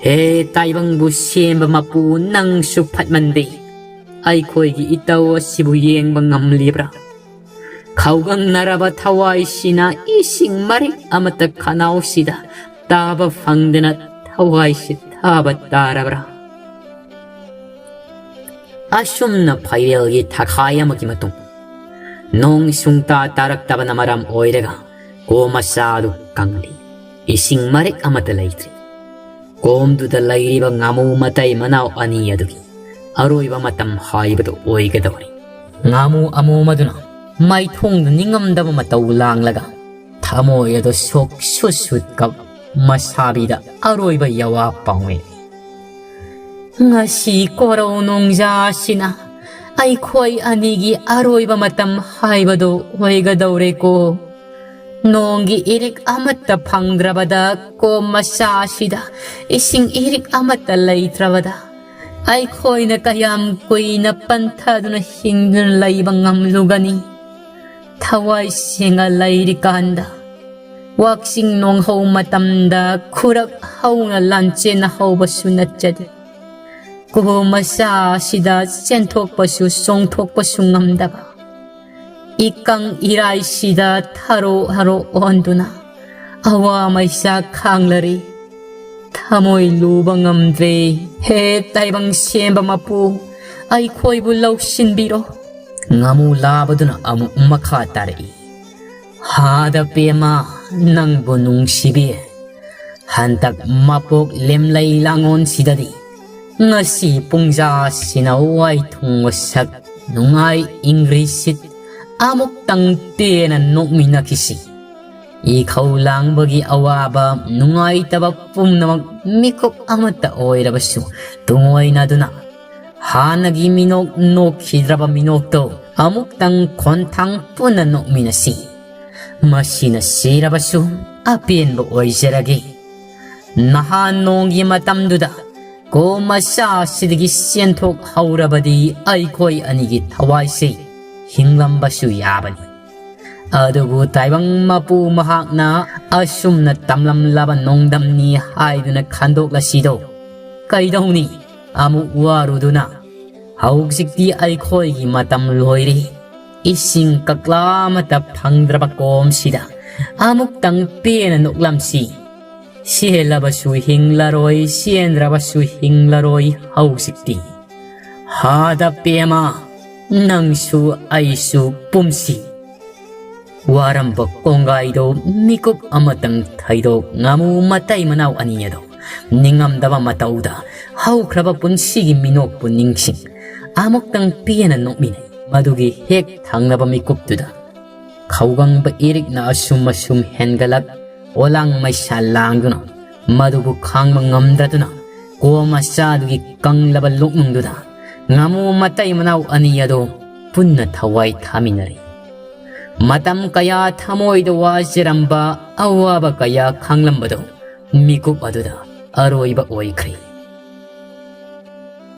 ꯍꯦ ꯇꯥꯏꯕꯪꯕꯨ ꯁꯦꯝꯕ ꯃꯄꯨ, ꯅꯪꯁꯨ ꯐꯠꯃꯟꯗꯦ꯫ ꯑꯩꯈꯣꯏꯒꯤ ꯏꯇꯧ ꯑꯁꯤꯕꯨ ꯌꯦꯡꯕ ꯉꯝꯂꯤꯕ꯭ꯔꯥ? ꯈꯧꯒꯪꯅꯔꯕ ꯊꯋꯥꯏꯁꯤꯅ ꯏꯁꯤꯡ ꯃꯔꯤꯛ ꯑꯃꯠꯇ ꯈꯅꯥꯎꯁꯤꯗ ꯇꯥꯕ ꯐꯪꯗꯅ ꯊꯋꯥꯏꯁꯤ ꯊꯥꯕ ꯇꯥꯔꯕ꯭ꯔꯥ? ꯑꯁꯨꯝꯅ ꯐꯩꯔꯦꯜꯒꯤ ꯊꯥꯈꯥꯏ ꯑꯃꯒꯤ ꯃꯇꯨꯡ ꯅꯣꯡ ꯁꯨꯡꯇꯥ ꯇꯥꯔꯛꯇꯕꯅ ꯃꯔꯝ ꯑꯣꯏꯔꯒ ꯀꯣꯝ ꯃꯆꯥ ꯑꯗꯨ ꯀꯪꯂꯤ꯫ ꯏꯁꯤꯡ ꯃꯔꯤꯛ ꯑꯃꯠꯇ ꯂꯩꯇ꯭ꯔꯤ꯫ ꯀꯣꯝꯗꯨꯗ ꯂꯩꯔꯤꯕ ꯉꯥꯃꯨ ꯃꯇꯩ ꯃꯅꯥꯎ ꯑꯅꯤ ꯑꯗꯨꯒꯤ ꯑꯔꯣꯏꯕ ꯃꯇꯝ ꯍꯥꯏꯕꯗꯨ ꯑꯣꯏꯒꯗꯧꯔꯤ꯫ ꯉꯥꯃꯨ ꯑꯃꯣꯝ ꯑꯗꯨꯅ ꯃꯥꯏꯊꯣꯡꯗ ꯅꯤꯡꯉꯝꯗꯕ ꯃꯇꯧ ꯂꯥꯡꯂꯒ ꯊꯃꯣꯏ ꯑꯗꯨ ꯁꯣꯛ ꯁꯨꯠ ꯁꯨꯠ ꯀꯞ ꯃꯁꯥꯕꯤꯗ ꯑꯔꯣꯏꯕ ꯌꯥꯋꯥ ꯄꯥꯎꯃꯤ꯫ ꯉꯁꯤ ꯀꯣꯔꯧ ꯅꯣꯡꯖꯥꯁꯤꯅ ꯑꯩꯈꯣꯏ ꯑꯅꯤꯒꯤ ꯑꯔꯣꯏꯕ ꯃꯇꯝ ꯍꯥꯏꯕꯗꯨ ꯑꯣꯏꯒꯗꯧꯔꯦꯀꯣ꯫ ꯅꯣꯡꯒꯤ ꯏꯔꯤꯛ ꯑꯃꯠꯇ ꯐꯪꯗ꯭ꯔꯕꯗ, ꯀꯣꯝ ꯃꯆꯥ ꯑꯁꯤꯗ ꯏꯁꯤꯡ ꯏꯔꯤꯛ ꯑꯃꯠꯇ ꯂꯩꯇ꯭ꯔꯕꯗ, ꯑꯩꯈꯣꯏꯅ ꯀꯌꯥꯝ ꯀꯨꯏꯅ ꯄꯟꯊꯗꯨꯅ ꯍꯤꯡꯗꯨꯅ ꯂꯩꯕ ꯉꯝꯂꯨꯒꯅꯤ? ꯊꯋꯥꯏ ꯁꯦꯡꯅ ꯂꯩꯔꯤꯀꯥꯟꯗ ꯋꯥꯛꯆꯤꯡ ꯅꯣꯡꯍꯧ ꯃꯇꯝꯗ ꯈꯨꯔꯛ ꯍꯧꯅ ꯂꯥꯟꯆꯦꯟꯅ ꯍꯧꯕꯁꯨ ꯅꯠꯆꯗꯦ꯫ ꯀꯣꯝ ꯃꯆꯥ ꯑꯁꯤꯗ ꯆꯦꯟꯊꯣꯛꯄꯁꯨ ꯆꯣꯡꯊꯣꯛꯄꯁꯨ ꯉꯝꯗꯕ, ꯏꯀꯪ ꯏꯔꯥꯏꯁꯤꯗ ꯊꯔꯣ ꯍꯔꯣ ꯑꯣꯟꯗꯨꯅ ꯑꯋꯥ ꯃꯩꯁꯥ ꯈꯥꯡꯂꯔꯤ꯫ ꯊꯃꯣꯏ ꯂꯨꯕ ꯉꯝꯗ꯭ꯔꯦ꯫ ꯍꯦ ꯇꯥꯏꯕꯪ ꯁꯦꯝꯕ ꯃꯄꯨ, ꯑꯩꯈꯣꯏꯕꯨ ꯂꯧꯁꯤꯟꯕꯤꯔꯣ꯫ ꯉꯥꯃꯨ ꯂꯥꯕꯗꯨꯅ ꯑꯃꯨꯛ ꯃꯈꯥ ꯇꯥꯔꯛꯏ꯫ ꯍꯥꯗ ꯄꯦꯃ, ꯅꯪꯕꯨ ꯅꯨꯡꯁꯤꯕꯤ꯫ ꯍꯟꯗꯛ ꯃꯄꯣꯛ ꯂꯦꯝꯂꯩ ꯂꯥꯡꯉꯣꯟꯁꯤꯗꯗꯤ ꯉꯁꯤ ꯄꯨꯡꯖꯥꯁꯤꯅ ꯋꯥꯏꯊꯨꯡ ꯋꯥꯁꯛ ꯅꯨꯡꯉꯥꯏ ꯏꯪꯒ꯭ꯔꯤꯁꯤꯠ ꯑꯃꯨꯛꯇꯪ ꯄꯦꯟꯅ ꯅꯣꯛꯃꯤꯟꯅꯈꯤꯁꯤ꯫ ꯏꯈꯧ ꯂꯥꯡꯕꯒꯤ ꯑꯋꯥꯕ ꯅꯨꯡꯉꯥꯏꯇꯕ ꯄꯨꯝꯅꯃꯛ ꯃꯤꯀꯨꯞ ꯑꯃꯠꯇ ꯑꯣꯏꯔꯕꯁꯨ ꯇꯨꯡꯑꯣꯏꯅꯗꯨꯅ ꯍꯥꯟꯅꯒꯤ ꯃꯤꯅꯣꯛ ꯅꯣꯛꯈꯤꯗ꯭ꯔꯕ ꯃꯤꯅꯣꯛꯇꯣ ꯑꯃꯨꯛꯇꯪ ꯈꯣꯟꯊꯥꯡ ꯄꯨꯟꯅ ꯅꯣꯛꯃꯤꯟꯅꯁꯤ꯫ ꯃꯁꯤꯅ ꯁꯤꯔꯕꯁꯨ ꯑꯄꯦꯟꯕ ꯑꯣꯏꯖꯔꯒꯦ꯫ ꯅꯍꯥꯟ ꯅꯣꯡꯒꯤ ꯃꯇꯝꯗꯨꯗ ꯀꯣꯝ ꯃꯆꯥ ꯑꯁꯤꯗꯒꯤ ꯆꯦꯟꯊꯣꯛ ꯍꯧꯔꯕꯗꯤ ꯑꯩꯈꯣꯏ ꯑꯅꯤꯒꯤ ꯊꯋꯥꯏꯁꯦ ꯍꯤꯡꯂꯝꯕꯁꯨ ꯌꯥꯕꯅꯤ꯫ ꯑꯗꯨꯕꯨ ꯇꯥꯏꯕꯪ ꯃꯄꯨ ꯃꯍꯥꯛꯅ ꯑꯁꯨꯝꯅ ꯇꯝꯂꯝꯂꯕ ꯅꯣꯡꯗꯝꯅꯤ ꯍꯥꯏꯗꯨꯅ ꯈꯟꯗꯣꯛꯂꯁꯤꯗꯣ꯫ ꯀꯩꯗꯧꯅꯤ? ꯑꯃꯨꯛ ꯋꯥꯔꯨꯗꯨꯅ꯫ ꯍꯧꯖꯤꯛꯇꯤ ꯑꯩꯈꯣꯏꯒꯤ ꯃꯇꯝ ꯂꯣꯏꯔꯦ꯫ ꯏꯁꯤꯡ ꯀꯛꯂꯥ ꯑꯃꯠꯇ ꯐꯪꯗ꯭ꯔꯕ ꯀꯣꯝꯁꯤꯗ ꯑꯃꯨꯛꯇꯪ ꯄꯦꯟꯅ ꯅꯣꯛꯂꯝꯁꯤ꯫ ꯁꯤꯍꯦꯜꯂꯕꯁꯨ ꯍꯤꯡꯂꯔꯣꯏ, ꯁꯤꯍꯦꯟꯗ꯭ꯔꯕꯁꯨ ꯍꯤꯡꯂꯔꯣꯏ ꯍꯧꯖꯤꯛꯇꯤ꯫ ꯍꯥꯗ ꯄꯦꯃ, ꯅꯪꯁꯨ ꯑꯩꯁꯨ ꯄꯨꯝꯁꯤ꯫ ꯋꯥꯔꯝꯕ ꯀꯣꯡꯒꯥꯏꯗꯣ ꯃꯤꯀꯨꯞ ꯑꯃꯇꯪ ꯊꯩꯗꯣꯛ ꯉꯥꯃꯨ ꯃꯇꯩ ꯃꯅꯥꯎ ꯑꯅꯤ ꯑꯗꯣ ꯅꯤꯡꯉꯝꯗꯕ ꯃꯇꯧꯗ ꯍꯧꯈ꯭ꯔꯕ ꯄꯨꯟꯁꯤꯒꯤ ꯃꯤꯅꯣꯛꯄꯨ ꯅꯤꯡꯁꯤꯡ ꯑꯃꯨꯛꯇꯪ ꯄꯦꯟꯅ ꯅꯣꯛꯃꯤꯟꯅꯩ꯫ ꯃꯗꯨꯒꯤ ꯍꯦꯛ ꯊꯪꯅꯕ ꯃꯤꯀꯨꯞꯇꯨꯗ ꯈꯧꯒꯪꯕ ꯏꯔꯤꯛꯅ ꯑꯁꯨꯝ ꯑꯁꯨꯝ ꯍꯦꯟꯒꯠꯂꯛ ꯑꯣꯂꯥꯡ ꯃꯩꯁꯥ ꯂꯥꯡꯗꯨꯅ ꯃꯗꯨꯕꯨ ꯈꯥꯡꯕ ꯉꯝꯗ꯭ꯔꯗꯨꯅ ꯀꯣ ꯃꯆꯥꯗꯨꯒꯤ ꯀꯪꯂꯕ ꯂꯣꯛꯅꯨꯡꯗꯨꯗ ꯉꯥꯃꯨ ꯃꯇꯩ ꯃꯅꯥꯎ ꯑꯅꯤ ꯑꯗꯨ ꯄꯨꯟꯅ ꯊꯋꯥꯏ ꯊꯥꯃꯤꯟꯅꯔꯤ꯫ ꯃꯇꯝ ꯀꯌꯥ ꯊꯃꯣꯏꯗ ꯋꯥꯖꯔꯝꯕ, ꯑꯋꯥꯕ ꯀꯌꯥ ꯈꯥꯡꯂꯝꯕꯗꯨ ꯃꯤꯀꯨꯞ ꯑꯗꯨꯗ ꯑꯔꯣꯏꯕ ꯑꯣꯏꯈ꯭ꯔꯦ꯫